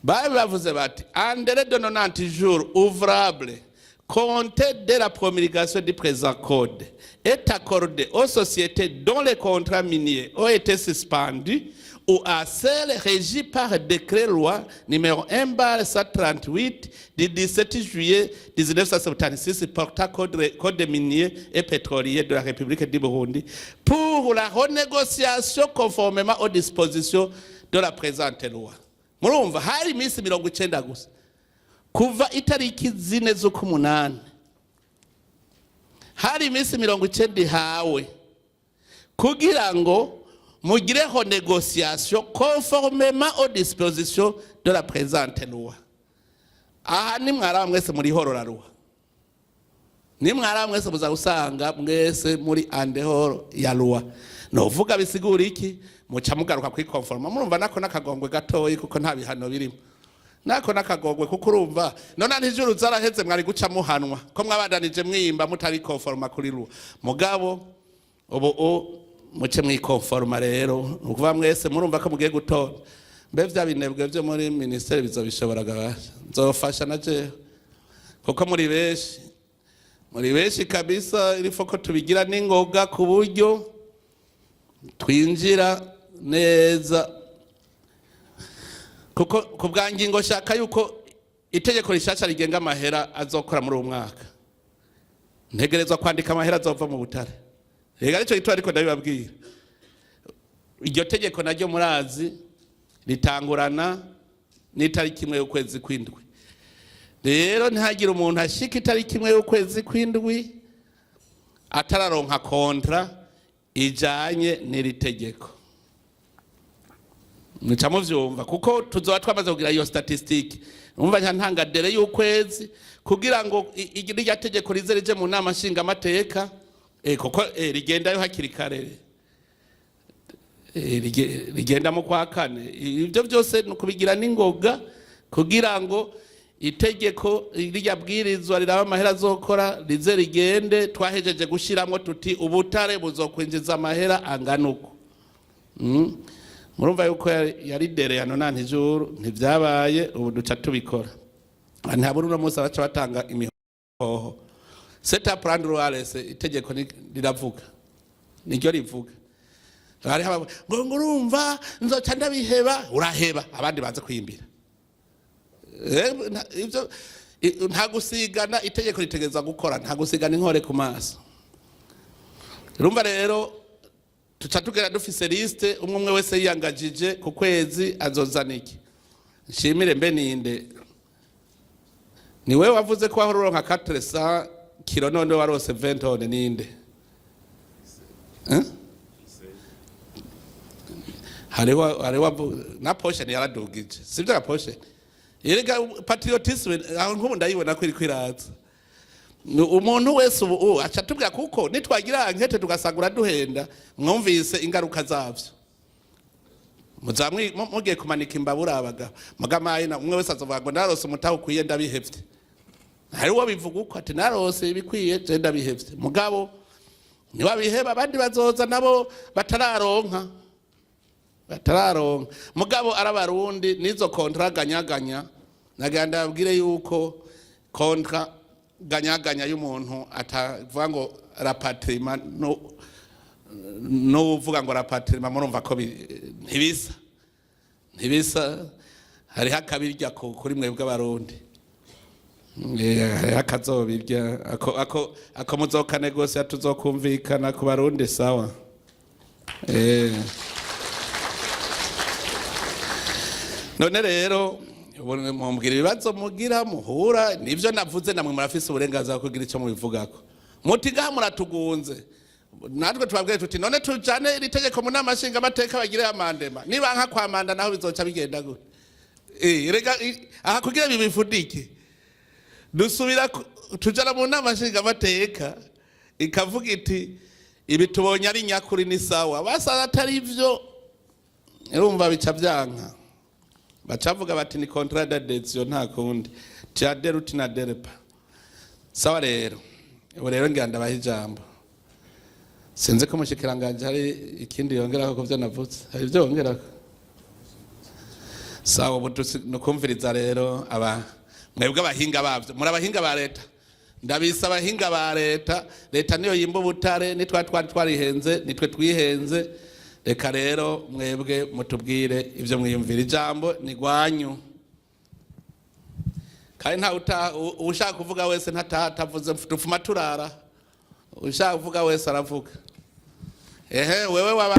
Bari bavuze bati: "Un délai de 90 jours ouvrables compté de la promulgation du présent code est accordé aux sociétés dont les contrats miniers ont été suspendus ou à celles régies par décret-loi numéro 1/138 du 17 juillet 1976 portant code minier et pétrolier de la République du Burundi pour la renégociation conformément aux dispositions de la présente loi." Murumva, hari iminsi 90 gusa kuva itariki 4 z'ukumunani. Hari iminsi 90 ihawe kugira ngo mugire renégociation conformément aux dispositions de la présente loi. Aha nimwaraba mwese muri hors-la-loi, nimwaraba mwese muza gusanga mwese muri en dehors ya loi. Novuga bisigura iki? Muca mugaruka kwikonforma. Murumva nako nakagongwe gatoyi, kuko nta bihano birimo. Nako nakagongwe, kuko urumva none ntijuru zaraheze, mwari guca muhanwa ko mwabandanije mwimba mutari conforme kuri loi. Mugabo ubu muce mwikonforma. Rero ni ukuvuga mwese murumva ko mugiye gutora. Mbe vya binebwe vyo muri ministeri bizobishobora gabasha? Nzofasha na jewe, kuko muri benshi, muri benshi kabisa. Irifo ko tubigira n'ingoga ku buryo twinjira neza, kuko ku bwa ngingo shaka yuko itegeko rishasha rigenga amahera azokora muri uwo mwaka, ntegerezwa kwandika amahera azova mu butare. Rega aricyo gituma ariko ndabibabwira. Iryo tegeko naryo murazi ritangurana n'itariki 1 y'ukwezi kw'indwi. Rero ntihagire umuntu ashika itariki 1 y'ukwezi kw'indwi atararonka contrat ijanye n'iri tegeko. Muca muvyumva, kuko tuzoba twamaze kugira iyo statistique. Umva, nca ntanga délai y'ukwezi kugira ngo rirya tegeko rize rije mu nama nshingamateka, kuko rigendayo hakiri kare. Rigenda mu kwa kane. Ibyo byose ni ukubigira n'ingoga kugira ngo itegeko rirya bwirizwa riraba amahera azokora rize rigende twahejeje gushyiramo tuti ubutare buzokwinjiza amahera angana uko. Murumva yuko yari délai ya 90 jours, ntivyabaye. Ubu duca tubikora. Ntabwo uno munsi abaca batanga imihoho. C'est à prendre ou à laisser. Itegeko riravuga, niryo rivuga. Hariho abavuga ngo urumva nzoca ndabiheba. Uraheba, abandi baze kwimbira. Ivyo nta gusigana. Itegeko ritegerezwa gukora, nta gusigana inkore ku maso. Urumva rero tuca tugera dufise liste, umwe umwe wese yiyangajije ku kwezi azozana iki. Nshimire mbe ninde ni wewe wavuze ko wahora uronka 400 kilo, none warose 20 tonnes? Ninde? Eh? Hariho na potion yaradugije, sivyo? Ga potion erega patriotisme aho nkubu ndayibona ko iriko iraza. Umuntu wese ubu aca tubwira, kuko nitwagira enquête tugasanga uraduhenda, mwumvise ingaruka zavyo. Muzamwi mugiye kumanika imbabura abagabo mugamaye na umwe wese azovuga ngo narose umutahe ukwiye, ndabihevye. Hari uwo bivuga uko ati: "Narose ibikwiye, je ndabihevye." Mugabo niwabiheba, abandi bazoza nabo batararonka, batararonka. Mugabo ari Abarundi n'izo contrat gagnant-gagnant, nagira ndababwire yuko contrat gagnant-gagnant y'umuntu atavuga ngo rapatriement no n'uvuga ngo rapatriement, murumva ko ntibisa, ntibisa. Hariho akabirya kuri mwebwe Abarundi. Hariho akazobirya. Ako muzokanegosiya, tuzokumvikana ku Barundi. Sawa. None rero ubu mumbwira ibibazo mugira muhura nivyo navuze. Namwe murafise uburenganzira bwo kugira ico mubivugako. Muti: "Ngaha muratugunze." Natwe tubabwire tuti: "None tujane iri tegeko mu nama nshingamateka bagire amendement? Nibanka kwamanda naho bizoca bigenda gute?" Rega aha kugira bibifudike, dusubira tujana mu nama nshingamateka, ikavuga iti: "Ibi tubonye ari nyakuri, ni sawa." Basanze atari ivyo, urumva bica vyanka, bacavuga bati: "Ni contrat d'adhésion, nta kundi, tu adhères ou tu n'adhères pas." Sawa. Rero Ubu rero ngira ndabaha ijambo. Sinzi ko umushikiranganje hari ikindi yongerako ku byo navutse, hari ibyo yongerako. Sawa, ubu nukumviriza rero aba mwebwe abahinga bavyo. Muri abahinga ba leta, ndabisa abahinga ba leta. Leta niyo yimba ubutare, nitwa twari twarihenze, nitwe twihenze. Reka rero mwebwe mutubwire ibyo mwiyumvira. Ijambo ni rwanyu, kandi nta ushaka kuvuga wese ntataha atavuze. Dupfuma turara. Ushaka kuvuga wese aravuga. Ehe, wewe waba